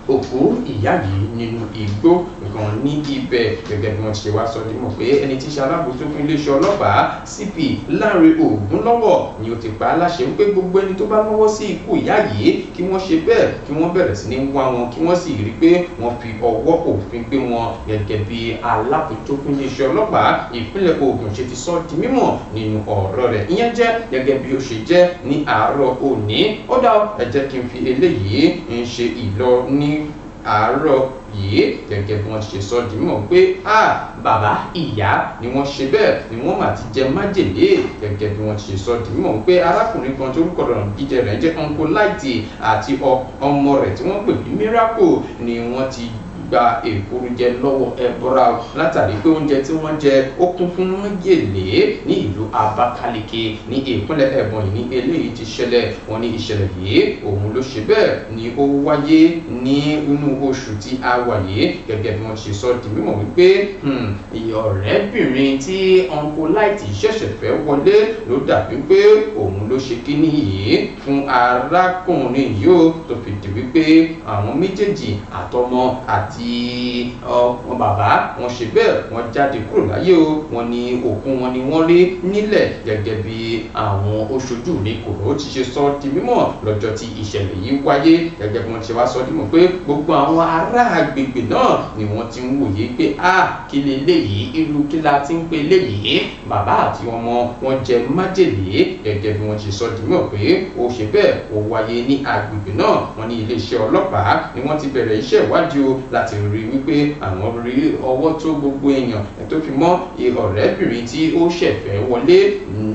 òkú ìyá yìí nínú igbó nǹkan ní ibẹ̀. Gẹ́gẹ́ bí wọ́n ti ṣe wá sọ dímọ̀ pé ẹni tí í ṣe alábòójútó fún iléeṣẹ́ ọlọ́pàá CP Lánrè Ògúnlọ́wọ̀ ni ó ti pa á láṣẹ wípé gbogbo ẹni tó bá lọ́wọ́ sí ikú ìyá yìí kí wọ́n ṣe bẹ́ẹ̀, kí wọ́n bẹ̀rẹ̀ sí ní wá wọn, kí wọ́n sì rí pé wọ́n fi ọwọ́ òfin gbé wọn. Gẹ́gẹ́ bí alábòójútó fún iléeṣẹ́ ọlọ́pàá ìpínlẹ̀ Ògùn ṣe ti sọ di mímọ̀ nínú ọ̀rọ̀ rẹ̀. Ìyẹn jẹ́ gẹ́gẹ́ bí ó ṣe jẹ́ ní àárọ̀ òní. Ó dá ẹ jẹ́ kí n fi eléyìí ń ṣe ìlọ ní àárọ̀ yìí gẹ́gẹ́ bí wọ́n ti ṣe sọ di mímọ̀ pé bàbá ìyá ni wọ́n ṣe bẹ́ẹ̀ ni wọ́n mà ti jẹ májèlé. Gẹ́gẹ́ bí wọ́n ti ṣe sọ di mímọ̀ pé arákùnrin kan tó orúkọ rẹ̀ jíjẹ rẹ̀ jẹ́ Uncle Light àti ọmọ rẹ̀ tí wọ́n pè ní Miracle ni wọ́n ti gba èkuru jẹ lọ́wọ́ ẹbọra látàrí pé oúnjẹ tí wọ́n jẹ ó kún fún májèlé ní ìlú Abakaliki ní ìpínlẹ̀ Ebonyi ní eléyìí ti ṣẹlẹ̀. Wọ́n ní ìṣẹ̀lẹ̀ yìí òun ló ṣe bẹ́ẹ̀ ni ó wáyé ní inú oṣù tí a wà yìí. Gẹ́gẹ́ bí wọ́n ṣe sọ di mímọ̀ wípé ọ̀rẹ́bìnrin tí Uncle Light ṣẹ̀ṣẹ̀ fẹ́ wọlé ló dàbí pé òun ló ṣe kíní yìí fún arákùnrin yìí ó tó fi di wípé àwọn méjèèjì àtọmọ àti ọmọ bàbá wọn ṣe bẹ́ẹ̀ wọ́n jáde kúrò láyé o. Wọ́n ní òkú wọn ni wọ́n rí nílẹ̀ gẹ́gẹ́ bí àwọn oṣojú ní kòró ti ṣe sọ di mímọ̀ lọ́jọ́ tí ìṣẹ̀lẹ̀ yìí wáyé. Gẹ́gẹ́ bí wọ́n ṣe wá sọ di mímọ̀ pé gbogbo àwọn ará agbègbè náà ni wọ́n ti ń wòye pé kí leléyìí, irú kí la ti ń pe léyìí, bàbá àti ọmọ wọn jẹ májèlé. Gẹ́gẹ́ bí wọ́n ṣe sọ di mímọ̀ pé ó ṣe bẹ́ẹ̀ ó wáyé ní agbègbè náà. Wọ́n ní iléeṣẹ́ ọlọ́pàá ni wọ́n ti bẹ̀rẹ̀ iṣẹ́ ìwádìí o láti rí wípé àwọn rí ọwọ́ tó gbogbo èèyàn tó fi mọ́ ọ̀rẹ́bìnrin tí ó ṣẹ̀fẹ̀ wọlé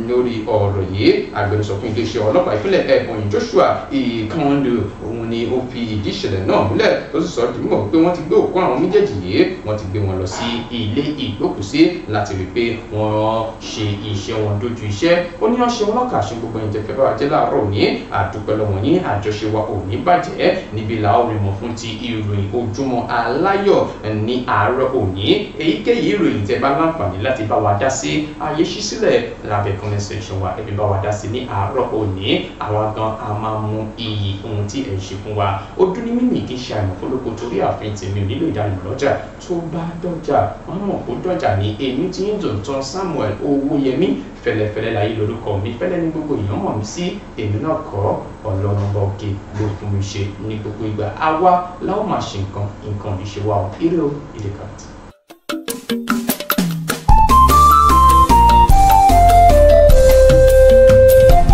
lórí ọ̀rọ̀ yìí. Agbẹnusọ fún iléeṣẹ́ ọlọ́pàá ìpínlẹ̀ Ebonyi Joshua Ikandu òun ni ó fi ìdí ìṣẹ̀lẹ̀ náà múlẹ̀ tó sì sọ di mímọ̀ pé wọ́n ti gbé òkú àwọn méjèèjì yìí, wọ́n ti gbé wọn lọ sí ilé ìgbókùsí láti rí pé wọ́n ṣe iṣẹ́ wọn dójú iṣẹ́. Ó ní ọ̀ṣẹ́ wọn lọ́kà ṣe gbogbo ẹ̀jẹ̀ fẹ́ bá wa jẹ́ láàárọ̀ òní. Àdúpẹ́ lọ́wọ́ yín, àjọṣe wa ò ní bàjẹ́. Níbi làá rí mọ̀ fún ti ìròyìn ojúmọ́ aláyọ̀ ní àárọ̀ òní. Èyíkéyìí ìròyìn tẹ́ bá láǹfààní láti bá wa dá sí, ààyè ṣí sílẹ̀ lábẹ́ comment section wa, ẹ fi bá wa dá sí ní àárọ̀ òní. Àwa gan a máa mú iyì ohun tí ẹ̀ ń ṣe fún wa. Ojú ní mímì kì í ṣe àìmọ̀ fólókó torí ààfin tèmi ò nílò ìdánimọ̀ lọ́jà. Tó bá dọ́jà wọ́n mọ̀ kó dọ́jà ní. Èmi tí ń dùn Samuel Owóyẹmí fẹlẹfẹlẹ láyé lórúkọ mi, fẹlẹ ní gbogbo èèyàn mọ̀ mí sí. Èmi náà kọ́ Ọlọ́run ọba òkè ló fún mi ṣe ní gbogbo ìgbà. Àwa láwọn máa ṣe nǹkan, nǹkan ò ní ṣe wá o. Ire o, ire kàbìtì.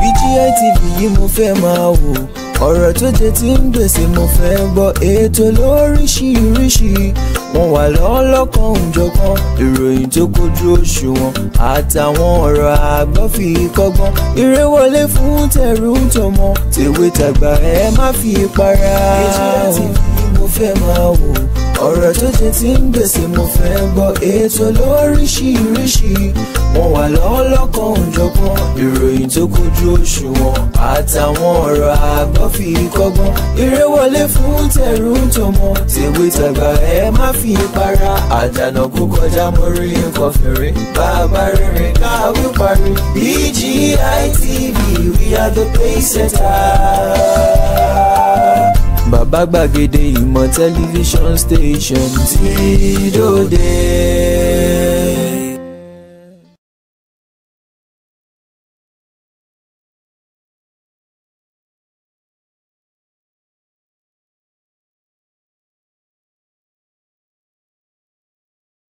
BGI TV yìí mo fẹ́ máa wò, ọ̀rọ̀ tó jẹ tí ń gbèsè mo fẹ́ gbọ́, ètò lóríṣiríṣi wọ́n wà lọ́lọ́kan òjọ̀kan, ìròyìn tó kojú òṣùwọ̀n àtàwọn ọ̀rọ̀ àgbọ́ fi kọ́gbọ́n. Eré wọlé fún tẹ̀rù tọmọ, tèwe tàgbà ẹ má fi para. BGI TV mo fẹ́ máa wò, ọ̀rọ̀ tó jẹ tí ń gbèsè mo fẹ́ gbọ́, ètò lóríṣiríṣi wọ́n wà lọ́lọ́kan òjọ̀kan, ìròyìn tó kojú òṣùwọ̀n àtàwọn ọ̀rọ̀ àgbọ́ fi kọ́gbọ́n. Eré wọlé fún tẹ̀rù tọmọ, tèwe tàgbà ẹ má fi para. Àdànà kó kọjá mo rí nǹkan fèrè, bàbá rere káwí parí. BGI TV, we are the pace setter. Bàbá gbàgede ìmọ̀ tẹlifíṣọ̀n station tí dòde.